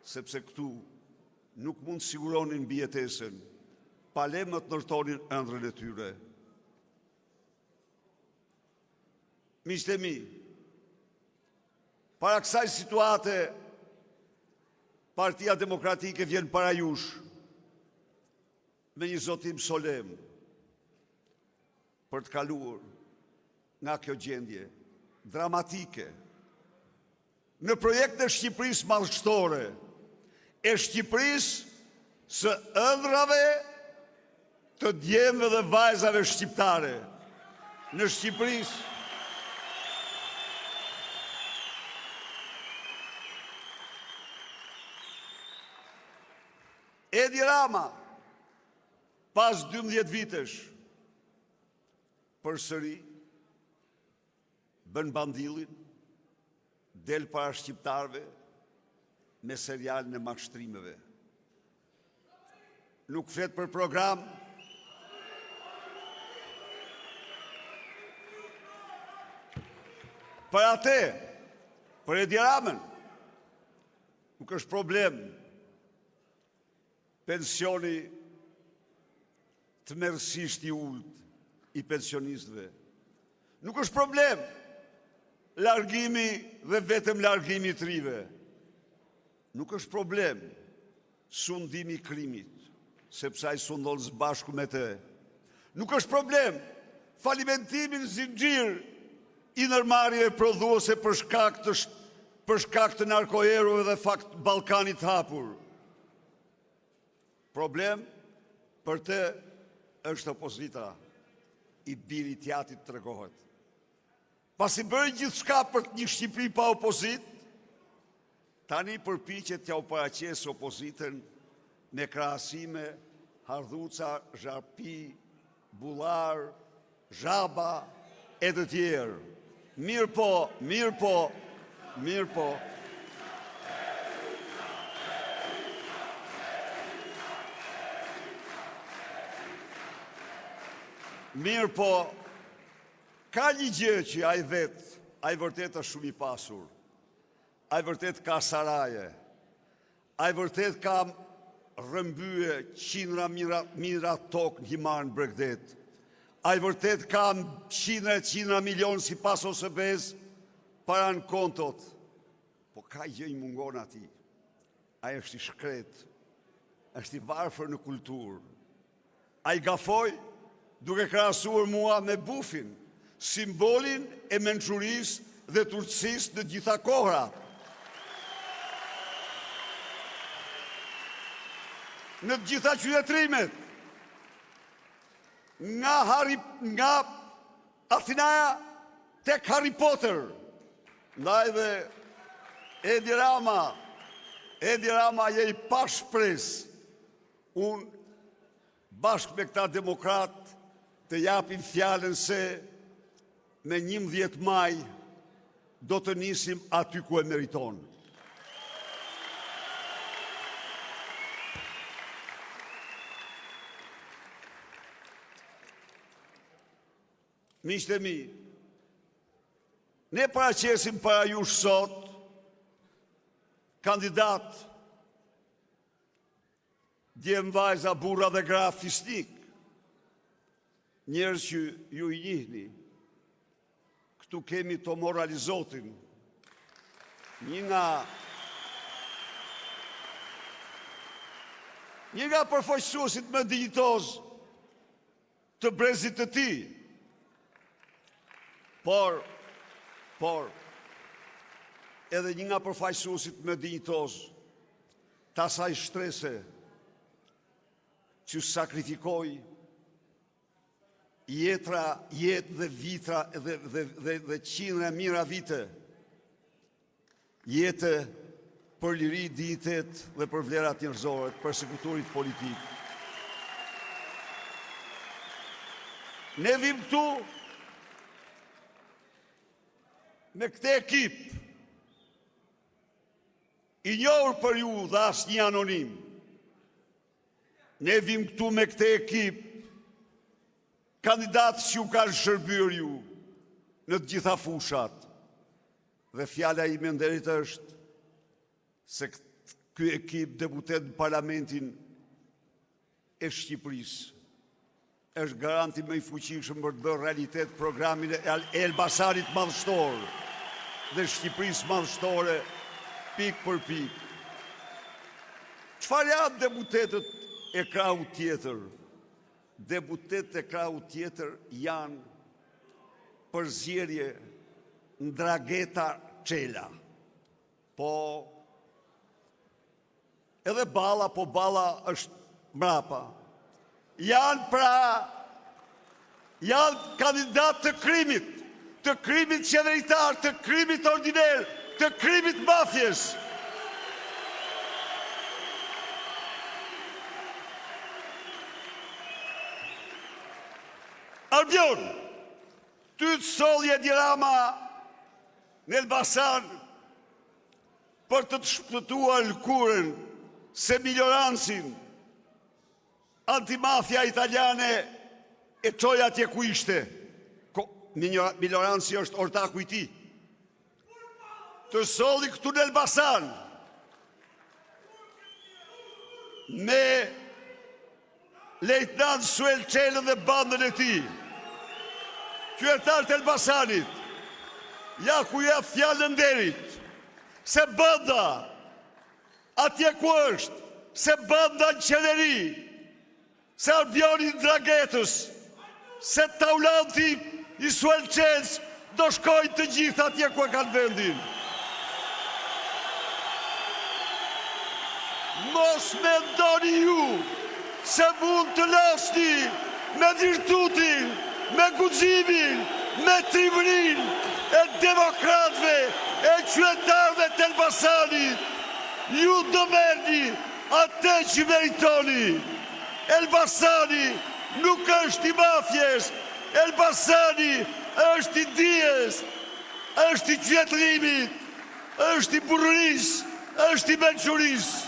sepse këtu nuk mund të siguronin mbijetesën, pa le më të ndërtonin ëndrrën e tyre. Miqtë e mi, para kësaj situate, Partia Demokratike vjen para jush me një zotim solemn për të kaluar nga kjo gjendje dramatike në projektin e Shqipërisë madhështore, e Shqipërisë së ëndrrave të djemve dhe vajzave shqiptare në Shqipërisë. Edi Rama, pas 12 vitesh, përsëri, bën bandillin, del para shqiptarëve me serialin e mashtrimeve. Nuk flet për program, Për atë, për Edi Ramën, nuk është problem pensioni tmerrësisht i ulët i pensionistëve. Nuk është problem largimi dhe vetëm largimi i të rinjve. Nuk është problem sundimi i krimit, sepse ai sundon së bashku me të. Nuk është problem falimentimi në zinxhir i ndërmarrjeve prodhuese për shkak të për shkak të narkoerove dhe fakt Ballkanit të hapur. Problem për të është opozita, i biri i t'jatit tregohet. Pasi bëri gjithçka për një Shqipëri pa opozitë, tani përpiqet t'jua paraqesë opozitën me krahasime hardhuca, zhapi, bullar, zhaba e të tjerë. Mirëpo, mirëpo, mirëpo. Mirëpo, ka një gjë që ai vetë, ai vërtet është shumë i pasur, ai vërtet ka saraje, Ai vërtet ka rrëmbye qindra mijëra mijëra tokë në Himarë në bregdet. Ai vërtet ka qindra e qindra milionë sipas OSBE-së para në kontot. Po ka gjë i mungon atij. Ai është i shkretë, është i varfër në kulturë. Ai gafoi duke krahasuar mua me bufin, simbolin e mençurisë dhe të urtësisë në të gjitha kohërat. Në të gjitha qytetërimet, nga Harry, nga Athinaja tek Harry Potter. Ndaj dhe Edi Rama, Edi Rama je i pashpresë. Unë bashkë me këta demokratë të japim fjalën se me 11 maj do të nisim aty ku e meriton. Miqtë e mi, ne paraqesim para jush sot kandidatë Djem, vajza, burra dhe gra fisnikë, njerëz që ju i njihni. Këtu kemi Tomor Alizotin, një nga një nga përfaqësuesit më dinjitozë të brezit të tij. Por, por, edhe një nga përfaqësuesit më dinjitozë të asaj shtrese që sakrifikoi jetra, jetë dhe vitra dhe, dhe, dhe, dhe qindra e mijëra vite jete për liri, dinjitet dhe për vlerat njerëzore të persekutuarit politikë. Ne vijmë këtu me këtë ekip i njohur për ju dhe asnjë anonim. Ne vijmë këtu me këtë ekip kandidatësh që ju kanë shërbyer ju në të gjitha fushat. Dhe fjala ime e nderit është se ky ekip deputet në parlamentin e Shqipërisë është garanti më i fuqishëm për të bërë realitet programin e Elbasanit madhështor dhe Shqipërisë madhështore pikë për pikë. Çfarë janë deputetët e krahut tjetër? Deputetët e krahut tjetër janë përzierje Ndragheta Çela. Po Edhe Balla, po Balla është mbrapa. Janë pra, janë kandidatë të krimit, të krimit qeveritar, të krimit ordiner, të krimit mafies. Arbion, ty të solli Edi Rama në Elbasan, Për të të shpëtuar lëkurën se Millorancin, antimafia italiane e çoi atje ku ishte. Milloranci është ortaku i tij. Të solli këtu në Elbasan me Lejtnant Suel Çelën dhe bandën e tij. Qytetarë të Elbasanit, ja ku jap fjalën e nderit, se banda atje ku është, se banda në qeveri, se Arbioni i Ndranghetës, Se Taulanti i Suel Çelës do shkojnë të gjithë atje ku e kanë vendin. Mos mendoni ju se mund të losni me virtutin, me guximin, me trimërinë e demokratëve e qytetarëve të Elbasanit. Ju do merrni atë që meritoni. Elbasani nuk është i mafies, Elbasani është i dijes, është i qytetërimit, është i burrërisë, është i mençurisë.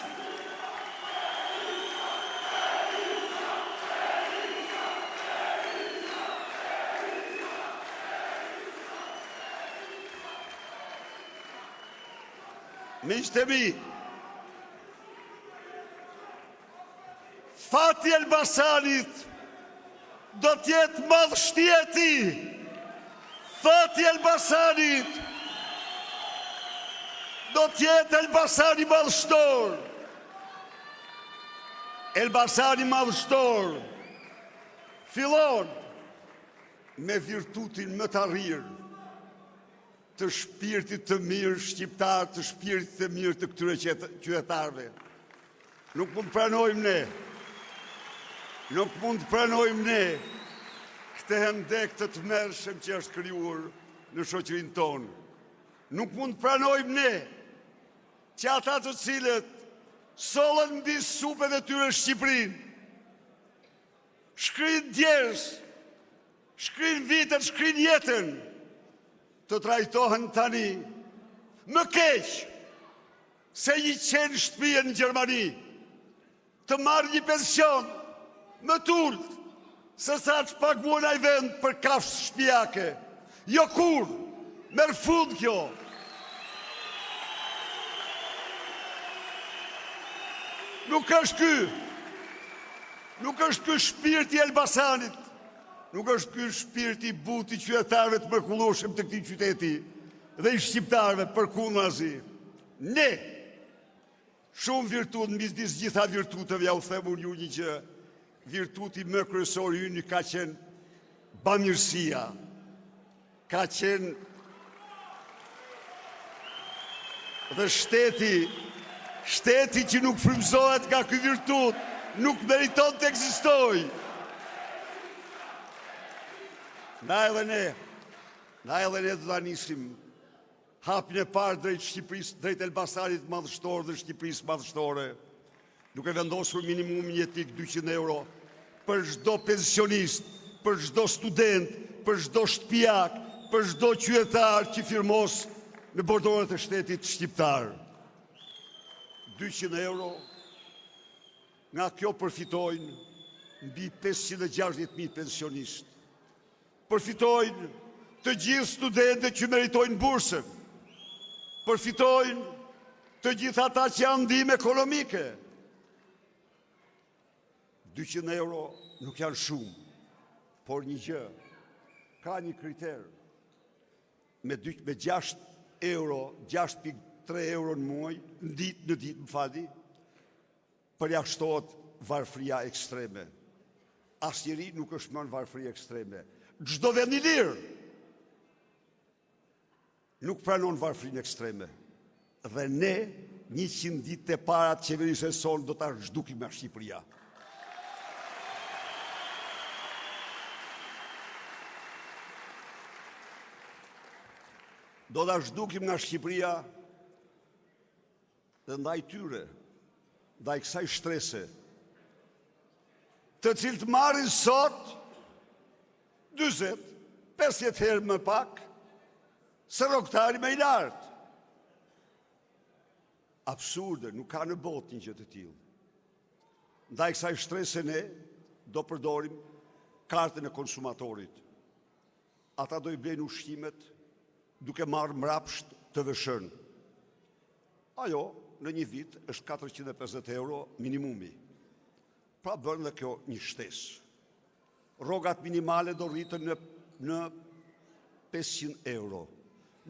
Miqtë e mi, Fati i Elbasanit do të jetë madhështia e tij. Fati i Elbasanit do të jetë Elbasani madhështor. Elbasani madhështor fillon me virtutin më të arrirë të shpirtit të mirë shqiptar, të shpirtit të mirë të këtyre qytetarëve. Nuk mund të pranojmë ne, nuk mund të pranojmë ne këtë hendek të tmerrshëm që është krijuar në shoqërinë tonë. Nuk mund të pranojmë ne që ata të cilët sollën mbi supet e tyre Shqipërinë, shkrinë djersë, shkrinë vitet, shkrinë jetën, të trajtohen tani më keq se një qen shtëpie në Gjermani, të marrë një pension më të ulët se sa ç'paguan ai vend për kafshë shtëpiake. Jo kurrë, merr fund kjo. Nuk është ky. Nuk është ky shpirti i Elbasanit. Nuk është ky shpirti i butë i qytetarëve të mrekullueshëm të këtij qyteti dhe i shqiptarëve përkundrazi. Ne shumë virtut midis gjitha virtuteve ja u them unë ju një gjë, virtuti më kryesor i yni ka qenë bamirësia. Ka qenë dhe shteti, shteti që nuk frymëzohet nga ky virtut, nuk meriton të ekzistojë. Na edhe ne, na edhe ne do ta nisim hapin e parë drejt Shqipërisë, drejt Elbasanit madhështor dhe Shqipërisë madhështore. Duke vendosur minimumin jetik 200 euro për çdo pensionist, për çdo student, për çdo shtëpiak, për çdo qytetar që firmos në bordoret e shtetit shqiptar. 200 euro. Nga kjo përfitojnë mbi 560.000 pensionistë. Përfitojnë të gjithë studentët që meritojnë bursën. Përfitojnë të gjithë ata që janë ndihmë ekonomike. 200 euro nuk janë shumë, por një gjë, ka një kriter me 2, me 6 euro, 6.3 euro në muaj, në ditë, në ditë, më falni, përjashtohet varfëria ekstreme. Asnjeri nuk është më në varfëri ekstreme. Çdo vend i lirë nuk pranon varfërinë ekstreme. Dhe ne 100 ditët e para të qeverisjes sonë do ta zhdukim nga Shqipëria. Do ta zhdukim nga Shqipëria dhe ndaj tyre, ndaj kësaj shtrese, të cilët marrin sot 40, 50 herë më pak se rrogëtari më i lartë. Absurde, nuk ka në botë një gjë të tillë. Ndaj kësaj shtrese ne do përdorim kartën e konsumatorit. Ata do i blejnë ushqimet duke marrë mbrapsht TVSH-në. Ajo në një vit është 450 euro minimumi. Pra bën dhe kjo një shtesë. Rrogat minimale do rritën në, në 500 euro.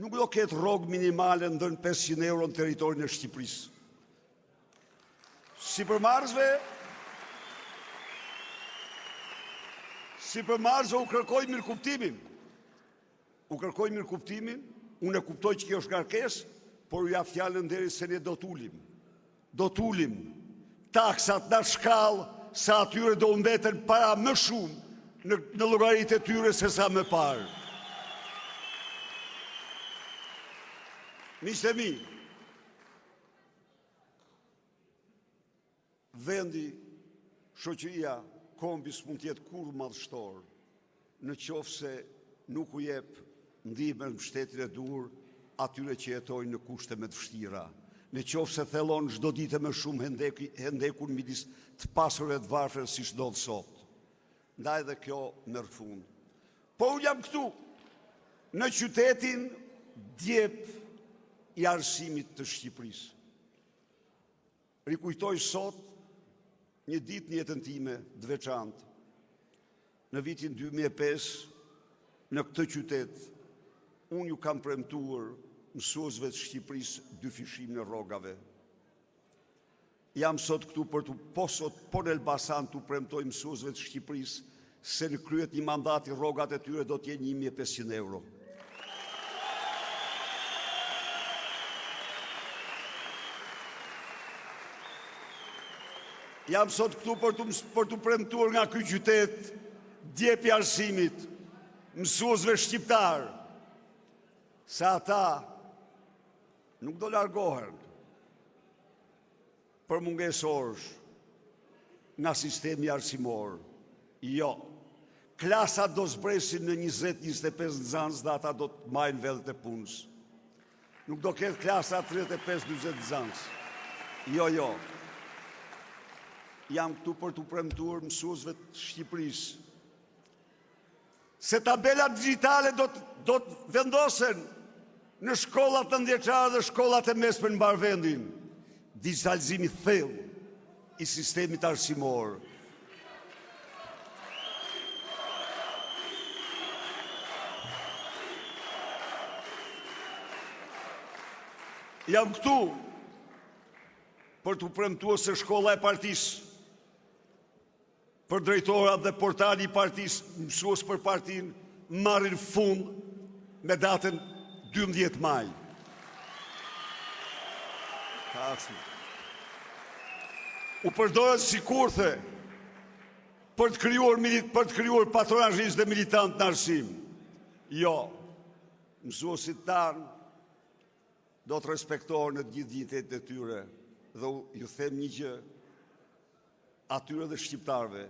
Nuk do ketë rrogë minimale ndër 500 euro në territorin e Shqipërisë. Sipërmarrësve Sipërmarrësve u kërkoj mirëkuptimin. U kërkoj mirëkuptimin, unë e kuptoj që kjo është ngarkesë, por u jap fjalën nderit se ne do të ulim. Do të ulim taksat në shkallë sa atyre do u mbeten para më shumë në, në llogaritë e tyre se sa më parë. Miqtë e mi, Vendi, shoqëria, kombi s'mund të jetë kurrë madhështor, në qoftë se nuk u jep ndihmën mbështetjen e duhur atyre që jetojnë në kushte më të vështira. Në qoftë se thellon çdo ditë më shumë hendekun midis të pasurve e të varfërve siç ndodh sot. Ndaj dhe kjo merr fund. Po unë jam këtu, në qytetin djep i arsimit të Shqipërisë. Rikujtoj sot një ditë në jetën time të veçantë. Në vitin 2005, në këtë qytet, unë ju kam premtuar mësuesve të Shqipërisë dyfishimin e rrogave. Jam sot këtu për të po sot po në Elbasan t'u premtoj mësuesve të Shqipërisë se në krye të një mandati rrogat e tyre do të jenë 1500 euro. Jam sot këtu për të për t'u premtuar nga ky qytet djep i arsimit, mësuesve shqiptarë, se ata nuk do largohen për mungesë orësh nga sistemi arsimor. Jo. Klasat do zbresin në 20-25 nxënës dhe ata do të mbajnë vendet e punës. Nuk do ketë klasa 35-40 nxënës. Jo, jo. Jam këtu për t'u premtuar mësuesve të Shqipërisë se tabelat digjitale do të do të vendosen në shkollat nëntëvjeçare dhe shkollat e mesme në mbarë vendin. Digjitalizimi i thellë i sistemit arsimor. Jam këtu për t'u premtuar se shkolla e partisë për drejtorat dhe portali i partisë mësues për partinë marrin fund me datën 12 maj. Ka ashtu. U përdorën si kurthe për të krijuar për të krijuar patronazhistë dhe militantë në arsim. Jo, mësuesit tanë do të respektohen në të gjithë dinjitetin e tyre dhe ju them një gjë atyre dhe shqiptarëve,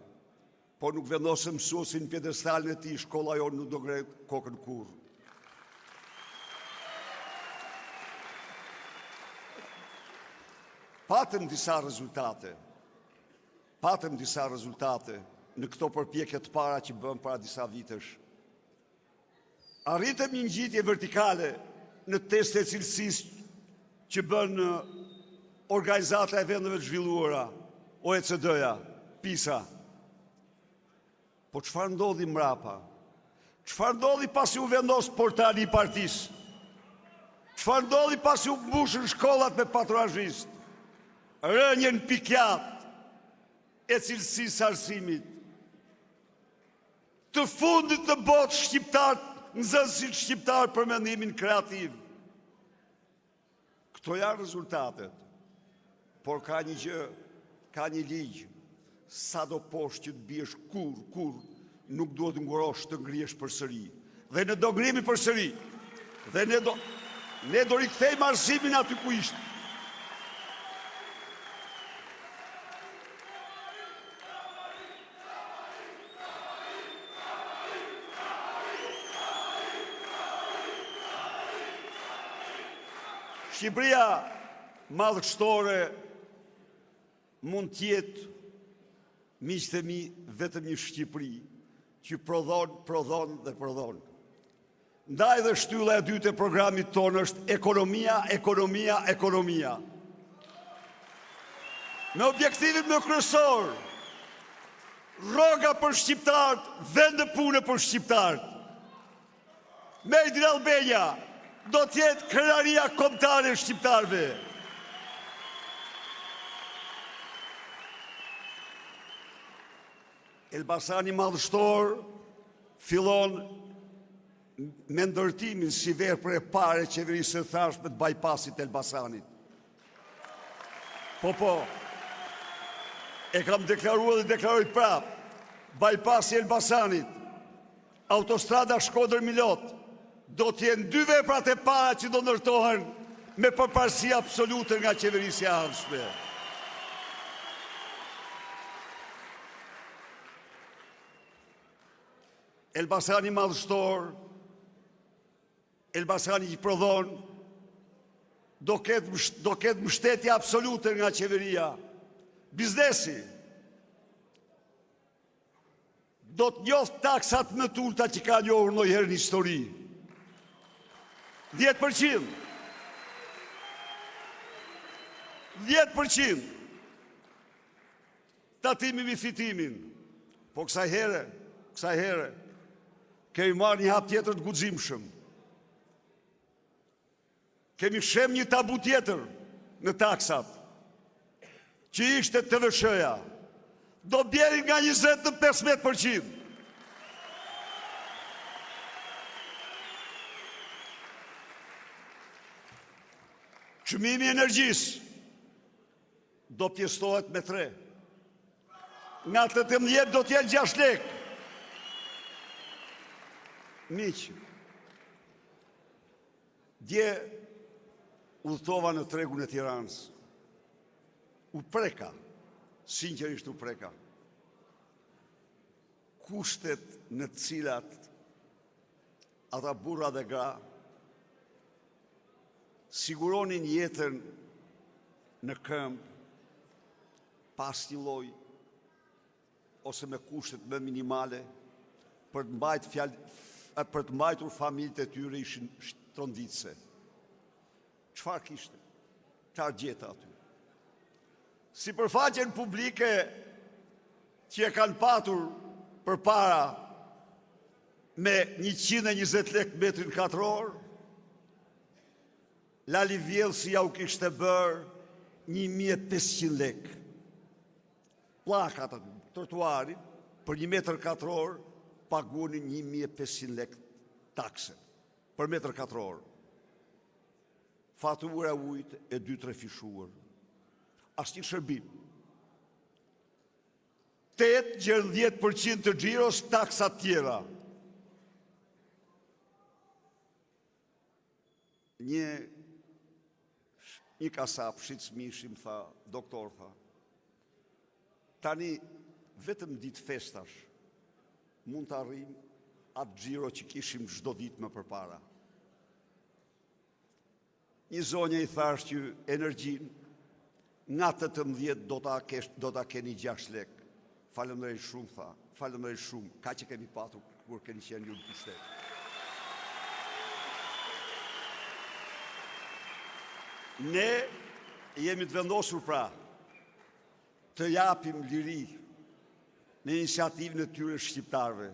po nuk vendosëm mësuesin në piedestalin e tij, shkolla jonë nuk do ngrejë kokën kurrë. Patëm disa rezultate. Patëm disa rezultate në këto përpjekje të para që bëmë para disa vitesh. Arritëm një ngjitje vertikale në testet e cilësisë që bën Organizata e Vendeve të Zhvilluara, OECD-ja, PISA. Po çfarë ndodhi mbrapa? Çfarë ndodhi pasi u vendos portali i partisë? Çfarë ndodhi pasi u mbushën shkollat me patronazhistë? Rënie në pikiatë e cilësisë së arsimit. Të fundit në botë shqiptarët, nxënësit shqiptarë për mendimin kreativ. Këto janë rezultatet, por ka një gjë, ka një ligj, sado poshtë që të biesh kurrë, kurrë, nuk duhet të ngurosh të ngrihesh përsëri. Dhe ne do ngrihemi përsëri. Dhe ne do, ne do rikthejmë arsimin aty ku ishte. Shqipëria madhështore mund të jetë miqtë e mi vetëm një Shqipëri që prodhon, prodhon dhe prodhon. Ndaj dhe shtylla e dytë e programit tonë është ekonomia, ekonomia, ekonomia. Me objektivin më kryesor, rroga për shqiptarët, vende pune për shqiptarët. Made in Albania do të jetë krenaria kombëtare e shqiptarëve. Elbasani madhështor fillon me ndërtimin si vepër e parë e qeverisë së tashme të bypassit të Elbasanit. Po, po, e kam deklaruar dhe deklaroj prapë, bypassi i Elbasanit, Autostrada Shkodër-Milot do të jenë dy veprat e para që do ndërtohen me përparësi absolute nga qeverisja e ardhshme. Elbasani madhështor, Elbasani që prodhon, do ketë do ketë mbështetje absolute nga qeveria. Biznesi Do të njohë taksat më të ulëta që ka njohur ndonjëherë në histori. 10%. 10%. Tatimi mbi fitimin. Po kësaj here, kësaj here, kemi marrë një hap tjetër të guximshëm. Kemi shemb një tabu tjetër në taksat, që ishte TVSH-ja. Do bjerim nga 20 në 15 për qind. Çmimi i energjisë do pjesëtohet me 3. Nga 18 do të jenë 6 lekë. Miq, Dje udhëtova në tregun e Tiranës. U preka, sinqerisht u preka. Kushtet në të cilat ata burra dhe gra siguronin jetën në këmbë pa asnjë lloj ose me kushtet më minimale për të mbajt fjalë për të mbajtur familjet e tyre ishin tronditëse. Çfarë kishte? Çfarë gjeta aty? Sipërfaqen publike që e kanë patur përpara me 120 lekë metrin katror, Lali Vjedhësi ja u kishte bërë 1500 lekë. Pllakat aty, trotuarin, për një metër katror, paguanin 1500 lekë takse, për metër katror. Fatura e ujit e dy-trefishuar. Asnjë shërbim. 8 gjer 10% të xhiros taksat tjera. Një një kasap shitës mishi më tha, doktor tha, tani vetëm ditë festash mund të arrijmë atë xhiro që kishim çdo ditë më përpara. Një zonje i thashë që energjinë. Nga 18 do ta kesh, do ta keni 6 lekë. Faleminderit shumë, tha. Faleminderit shumë. Kaq e kemi patur kur keni qenë ju në pushtet. Ne jemi të vendosur pra të japim liri në iniciativën e tyre shqiptarëve.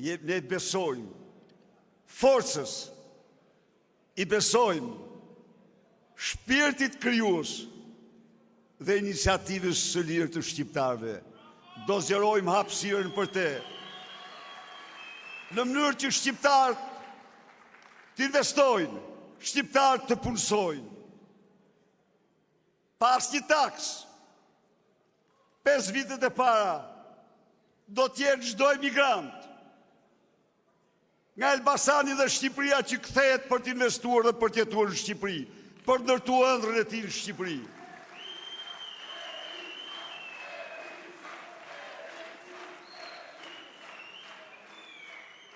Ne besojmë forcës I besojmë shpirtit krijues dhe iniciativës së lirë të shqiptarëve. Do zgjerojmë hapësirën për te, në mënyrë që shqiptarët të investojnë, shqiptarët të punësojnë. Pa asnjë taksë, 5 vitet e para, do të jetë çdo emigrant, Nga Elbasani dhe Shqipëria që kthehet për të investuar dhe për të jetuar në Shqipëri, për të ndërtuar ëndrrën e tij në Shqipëri.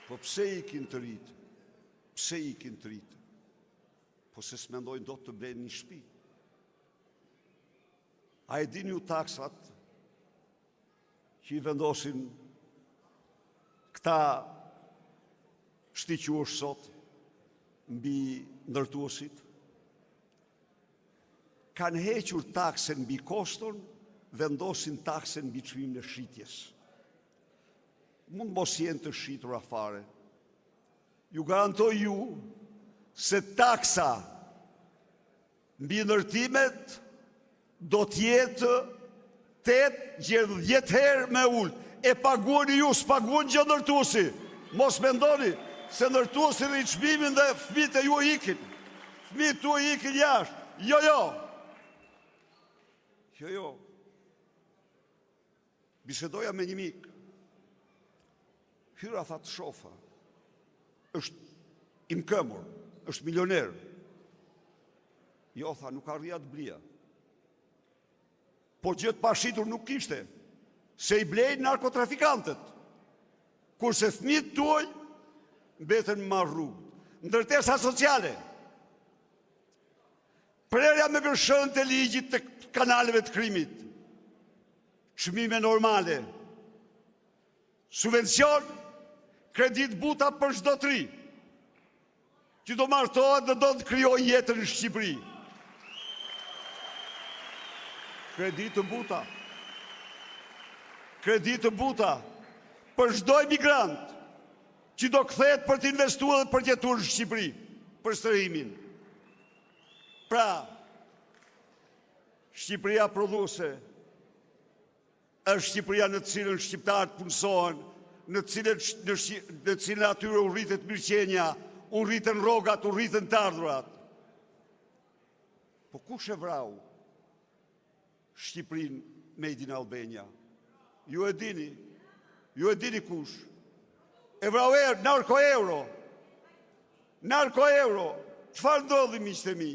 Po pse ikin të rinjtë? Pse ikin të rinjtë? Po se s'mendojnë dot të blejnë një shtëpi. A e dini ju taksat që i vendosin këta ç't'i quash sot mbi ndërtuesit? Kanë hequr taksën mbi koston, vendosin taksën mbi çmimin e shitjes. Mund mos jenë të shitura fare. Ju garantoj ju se taksa Mbi ndërtimet do të jetë 8 gjer 10 herë më e ulët. E paguani ju, s'paguan gjë ndërtuesi. Mos mendoni se ndërtuesi rrit çmimin dhe fëmijët e juaj ikin. Fëmijët tuaj ikin jashtë. Jo, jo. Jo, jo. Bisedoja me një mik. Hyra tha të shoh. Është i mëkëmbur, është milioner. Jo, tha, nuk arrija të blija. Por gjë të pashitur nuk kishte, se i blejnë narkotrafikantët. Kurse fëmijët tuaj mbeten në rrugë. Ndërtesa sociale. Prerja me gërshërën e ligjit të kanaleve të krimit. Çmime normale. Subvencion, kredi të buta për çdo të ri, që do martohet dhe do të krijojë jetën në Shqipëri. Kredi të buta. Kredi të buta për çdo emigrant që do kthehet për të investuar dhe për të jetuar në Shqipëri, për strehimin. Pra, Shqipëria prodhuese Është Shqipëria në të cilën shqiptarët punësohen, në të cilën në, në të cilën atyre u rritet mirëqenia, u rriten rrogat, u rriten të ardhurat. Po kush e vrau Shqipërinë Made in Albania? Ju e dini, ju e dini kush. E vrau er, narko euro. Narko euro. Çfarë ndodhi miqtë e mi?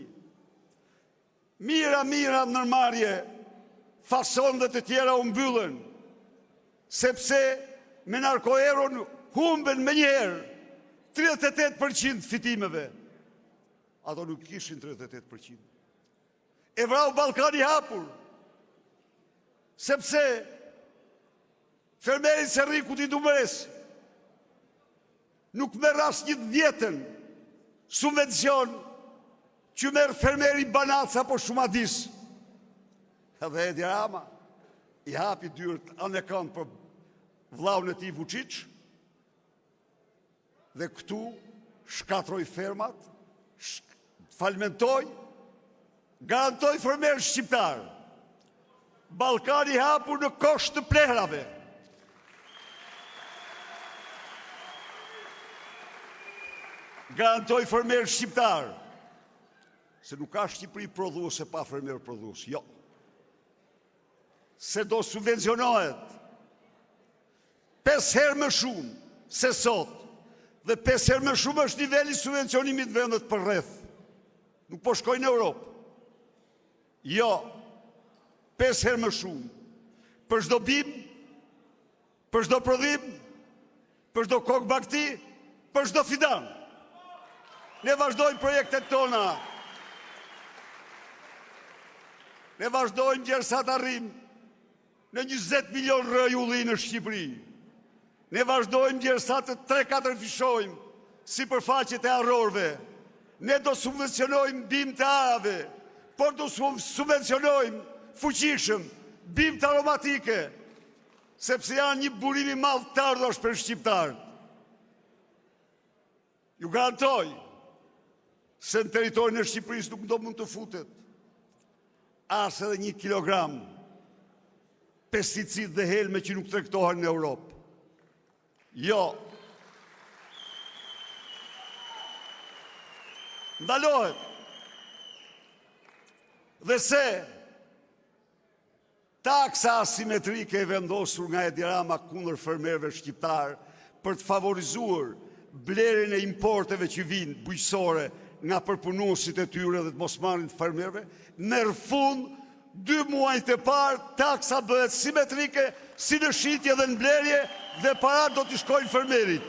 Mijëra mijëra ndërmarrje fason dhe të tjera u mbyllën, sepse me narkoeuron humbën menjëherë 38% fitimeve. Ato nuk kishin 38%. E vrau Ballkani i hapur, sepse Fermeri i Cërrikut i Dumresë nuk merr as një të dhjetën subvencion që merr fermeri i Banatës apo Shumadisë. Edhe Edi Rama i hapi dyert anekënd për vllaun e tij Vuçiç Dhe këtu shkatërroi fermat, falimentoi, garantoi fermerët shqiptarë. Ballkani i hapur në kosh të plehrave. Garantoi fermerët shqiptarë. Se nuk ka Shqipëri prodhuese pa fermerë prodhues, jo. Se do subvencionohet 5 herë më shumë se sot dhe 5 herë më shumë është niveli i subvencionimit në vendet përreth. Nuk po shkoj në Europë. Jo, 5 herë më shumë. Për çdo bimë, për çdo prodhim, për çdo kokë bagëti, për çdo fidan. Ne vazhdojmë projektet tona. Ne vazhdojmë gjersa të arrijmë në 20 milion rrënjë ulli në Shqipëri. Ne vazhdojmë gjersa të tre-katërfishojmë sipërfaqet e arrorëve. Ne do subvencionojmë bimët e arave, por do subvencionojmë fuqishëm bimët aromatike, sepse janë një burim i madh të ardhurash për shqiptarët. Ju garantoj se në territorin e Shqipërisë nuk do mund të futet as edhe një kilogram pesticid dhe helme që nuk tregtohen në Europë. Jo. Ndalohet. Dhe se Taksa asimetrike e vendosur nga Edi Rama kundër fermerëve shqiptarë për të favorizuar blerjen e importeve që vijnë bujqësore nga përpunuesit e tyre dhe të mos marrin të fermerëve, merr fund dy muajt e parë taksa bëhet simetrike si në shitje dhe në blerje dhe paratë do t'i shkojnë fermerit.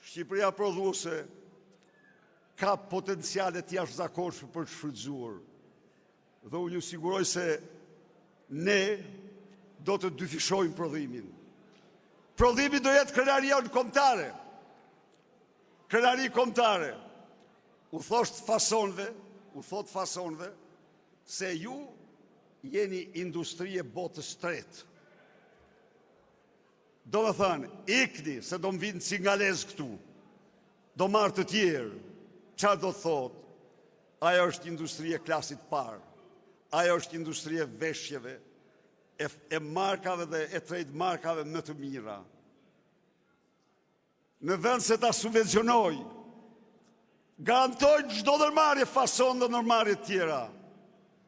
Shqipëria prodhuese Ka potenciale të jashtëzakonshme për të shfrytëzuar. Dhe unë ju siguroj se ne do të dyfishojmë prodhimin. Prodhimi do jetë krenaria jonë kombëtare. Krenari kombëtare. U thoshte fasonëve, u thotë fasonëve, se ju jeni industri e botës tretë. Domethënë, ikni, se do më vinë cingalezë këtu, do marr të tjerë, ça do të thotë, ajo është industri e klasit parë, ajo është industri e veshjeve, e, e markave dhe e trademarkave më të mira. Në vend se ta subvencionojë, garantoj çdo ndërmarrje fason dhe ndërmarrje të tjera,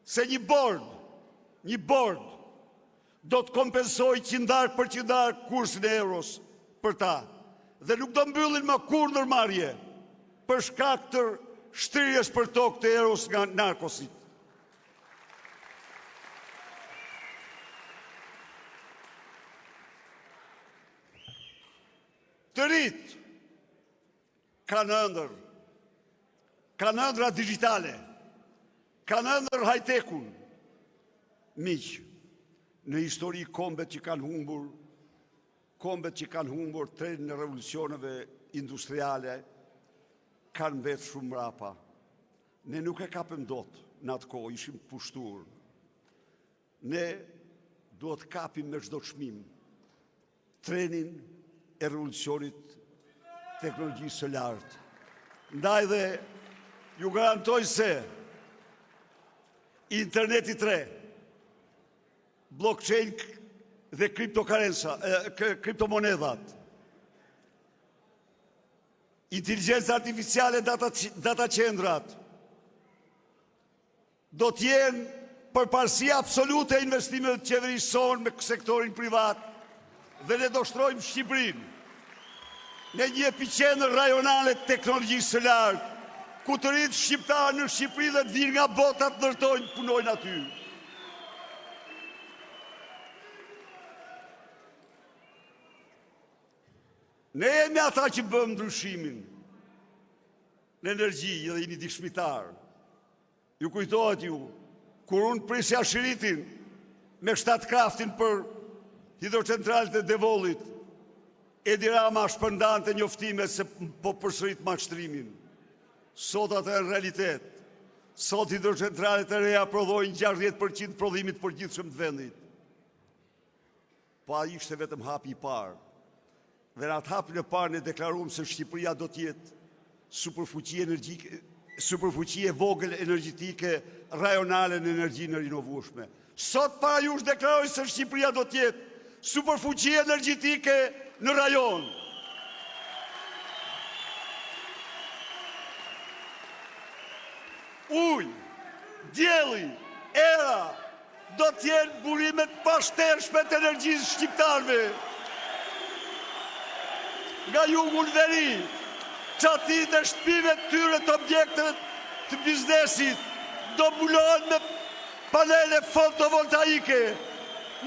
se një bord, një bord, do të kompensojë qindarkë për qindarkë kursin e euros për ta, dhe nuk do mbyllin më kurrë ndërmarrje për shkak të shtrirjes për tokë të euros nga narkosit. Të rinjtë kanë ëndërr, kanë ëndrra digjitale, kanë ëndërr high-tech-un. Miq, në histori kombet që kanë humbur, kombet që kanë humbur trenin e revolucioneve industriale, kanë mbetë shumë mbrapa. Ne nuk e kapëm dot në atë kohë, ishim të pushtuar. Ne duhet të kapim me çdo çmim trenin e revolucionit teknologjisë së lartë. Ndaj dhe ju garantoj se interneti 3, blockchain dhe kriptomonedhat, inteligjenca artificiale, data, data qendrat, Do të jenë përparësi absolute e investimeve të qeverisë sonë me sektorin privat dhe ne do shndërrojmë Shqipërinë në një epiqendër rajonale të teknologjisë së lartë, ku të rinjtë shqiptarë në Shqipëri dhe të vijnë nga bota të ndërtojnë, të punojnë aty. Ne jemi ata që bëmë ndryshimin në energji dhe jeni dëshmitarë. Ju kujtohet ju, kur unë prisja shiritin me Statkraftin për hidrocentralet e Devollit, Edi Rama shpërndante njoftime se po përsërit mashtrimin. Sot ato janë realitet. Sot hidrocentralet e reja prodhojnë 60% prodhimit të përgjithshëm të vendit. Po ai ishte vetëm hapi i parë. Dhe në atë hapin e parë ne deklaruam se Shqipëria do të jetë superfuqi energjike, superfuqi e vogël energjetike rajonale në energjinë e rinovueshme. Sot para jush deklaroj se Shqipëria do të jetë superfuqi energjetike në rajon. Uji, dielli, era, Do të jenë burime të pashtershme të energjisë shqiptarëve. Nga jugu në veri, çatitë e shtëpive të tyre të objekteve të biznesit do mbulohen me panele fotovoltaike.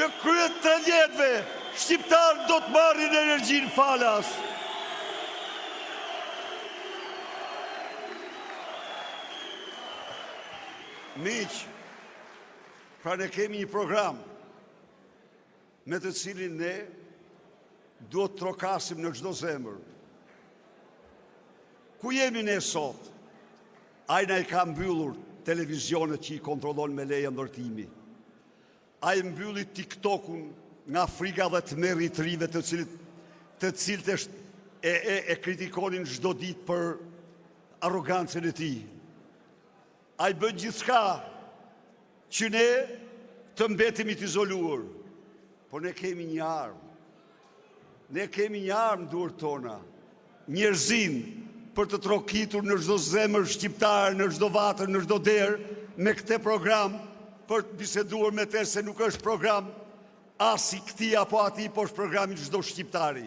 Në krye të tre vjetëve, shqiptarët do të marrin energjinë falas. Miq, pra ne kemi një program me të cilin ne duhet të trokasim në çdo zemër. Ku jemi ne sot? Ai na i ka mbyllur televizionet që i kontrollon me leje ndërtimi. Ai mbylli TikTok-un nga frika dhe tmerri i të rinjve të cilët të cilët është e, e, e kritikonin çdo ditë për arrogancën e tij. Ai bën gjithçka që ne të mbetemi të izoluar. Por ne kemi një armë. Ne kemi një armë në duart tona. Njerëzinë për të trokitur në çdo zemër shqiptare, në çdo vatër, në çdo derë, me këtë program për të biseduar me te se nuk është program as i këtij apo atij, por është program i çdo shqiptari.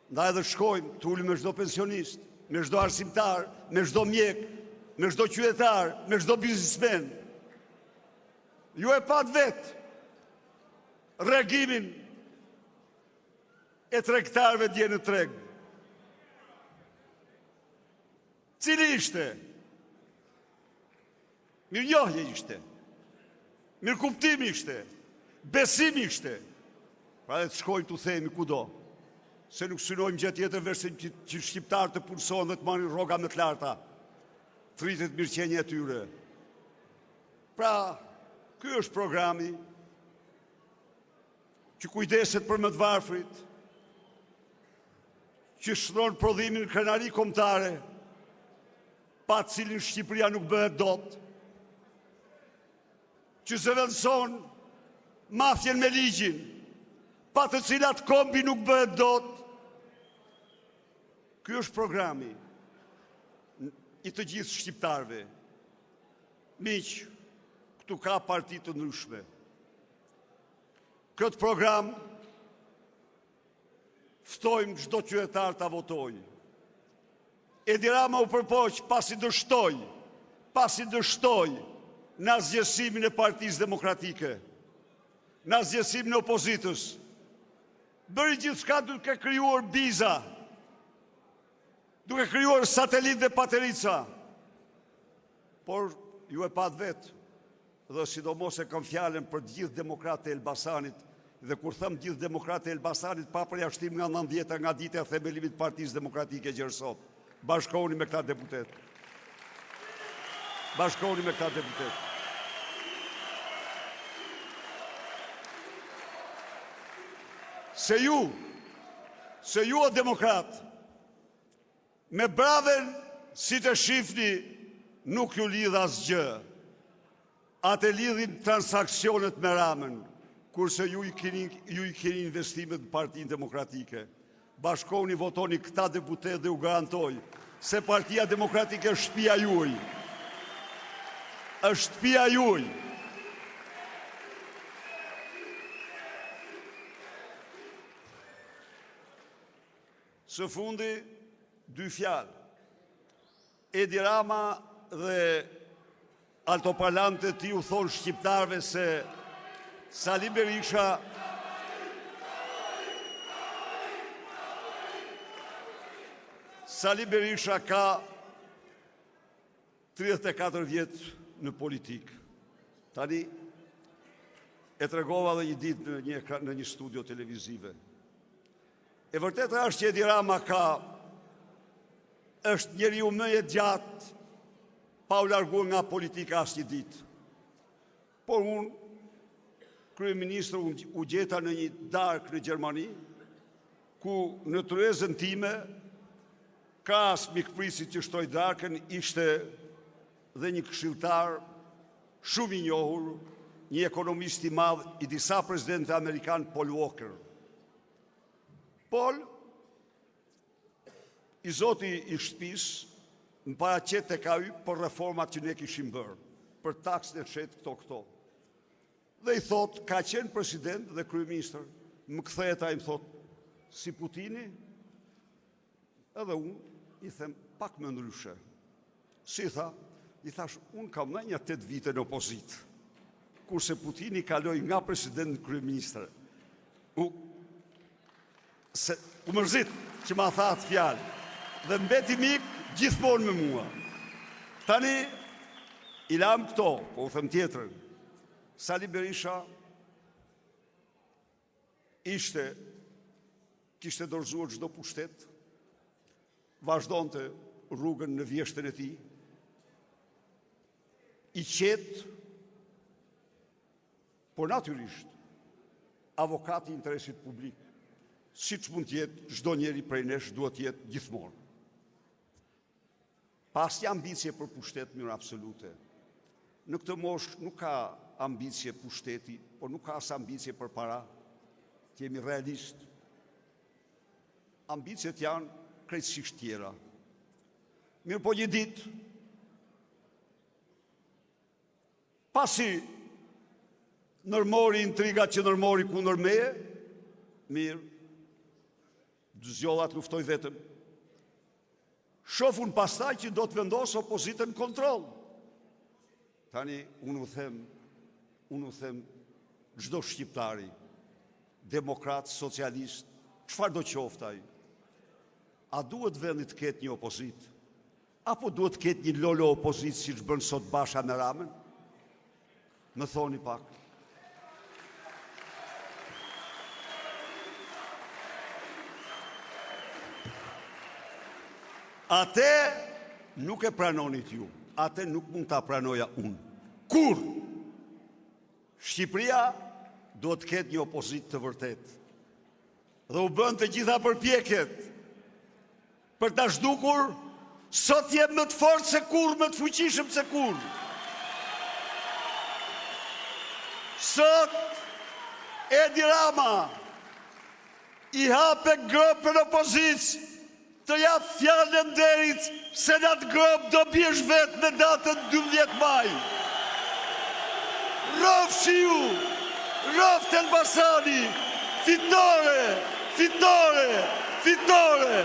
Ndaj edhe shkojmë, të ulemi me çdo pensionist, me çdo arsimtar, me çdo mjek, me çdo qytetar, me çdo biznesmen. Ju e patë vetë reagimin e tregtarëve dje në treg. Cili ishte? Mirënjohje ishte. Mirëkuptim ishte. Besim ishte. Pra dhe të shkojmë t'u themi kudo, se nuk synojmë gjë tjetër veçse që, që shqiptarët të punësohen dhe të marrin rroga më të larta, të rritet mirëqenia e tyre. Pra, ky është programi që kujdeset për më të varfrit, që shndërron prodhimin në krenari kombëtare, pa të cilin Shqipëria nuk bëhet dot, që zëvendëson mafien me ligjin, pa të cilat kombi nuk bëhet dot. Ky është programi i të gjithë shqiptarëve. Miq, këtu ka parti të ndryshme. Këtë program ftojmë çdo qytetar ta votojë. Edi Rama u përpoq pasi dështoi, pasi dështoi në asgjësimin e Partisë Demokratike, në asgjësimin e opozitës. Bëri gjithçka duke krijuar biza, duke krijuar satelitë dhe paterica. Por ju e patë vetë, Dhe sidomos e kam fjalën për të gjithë demokratët e Elbasanit dhe kur them gjithë demokratët e Elbasanit pa përjashtim nga 90-ta nga dita e themelimit të Partisë Demokratike gjer sot. Bashkohuni me këta deputetë. Bashkohuni me këta deputetë. Se ju, se ju o demokratë, Me Braven siç e shifni nuk ju lidh asgjë. Atë e lidhin transaksionet me Ramën, kurse ju i keni ju i keni investimet në Partinë Demokratike. Bashkohuni votoni këta deputetë dhe ju garantoj se Partia Demokratike është shtëpia juaj. Është shtëpia juaj. Së fundi, dy fjalë. Edi Rama dhe altoparlantët e tij u thonë shqiptarëve se Sali Berisha Sali Berisha ka 34 vjet në politikë. Tani e tregova edhe një ditë në një në një studio televizive. E vërteta është që Edi Rama ka është njeriu më jetëgjatë pa u larguar nga politika asnjë ditë. Por unë, kryeministër, u gjeta në një darkë në Gjermani, ku në tryezën time, krahas mikprisit që shtroi darkën, ishte dhe një këshilltar shumë i njohur, një ekonomist i madh i disa presidentëve amerikanë, Paul Volcker. Paul, i zoti i shtëpisë, më paraqet tek ai për reformat që ne kishim bërë, për taksën e fshehtë këto këto. Dhe i thotë, ka qenë president dhe kryeministër, më kthehet ai më thotë, si Putini, edhe unë i them pak më ndryshe. Si tha, i thashë, unë kam ndenjur nja 8 vite në opozitë, kurse Putini kaloi nga president në kryeministër. U, se, u mërzit që ma tha atë fjalë, dhe mbeti mik gjithmonë me mua. Tani, I lamë këto, po u them tjetrën. Sali Berisha ishte, kishte dorëzuar çdo pushtet, vazhdonte rrugën në vjeshtën e tij, i qetë, por natyrisht, avokat i interesit publik, siç mund të jetë çdo njeri prej nesh duhet të jetë gjithmonë. Pa asnjë ambicie për pushtet në mënyrë absolute. Në këtë moshë nuk ka ambicie pushteti, por nuk ka as ambicie për para. Të jemi realistë. Ambiciet janë krejtësisht tjera. Mirëpo një ditë, pasi ndërmori intrigat që ndërmori kundër meje, mirë, zgjodha të luftoj vetëm. Shof unë pastaj që do të vendosë opozitën në kontroll. Tani, unë u them, unë u them çdo shqiptari, demokrat, socialist, çfarëdo qoftë ai, a duhet vendi të ketë një opozitë? Apo duhet të ketë një lolo opozitë siç bën sot Basha me Ramën? Më thoni pak. Atë nuk e pranonit ju, atë nuk mund ta pranoja unë. Kurrë! Shqipëria duhet të ketë një opozitë të vërtetë. Dhe u bënë të gjitha përpjekjet Për ta zhdukur, sot jemi më të fortë se kurrë, më të fuqishëm se kurrë. Sot Edi Rama i hape gropën opozitës të jap fjalën e nderit se në atë gropë do biesh vetë në datën 12 maj. Rrofshi ju! Rroftë Elbasani! Fitore! Fitore! Fitore!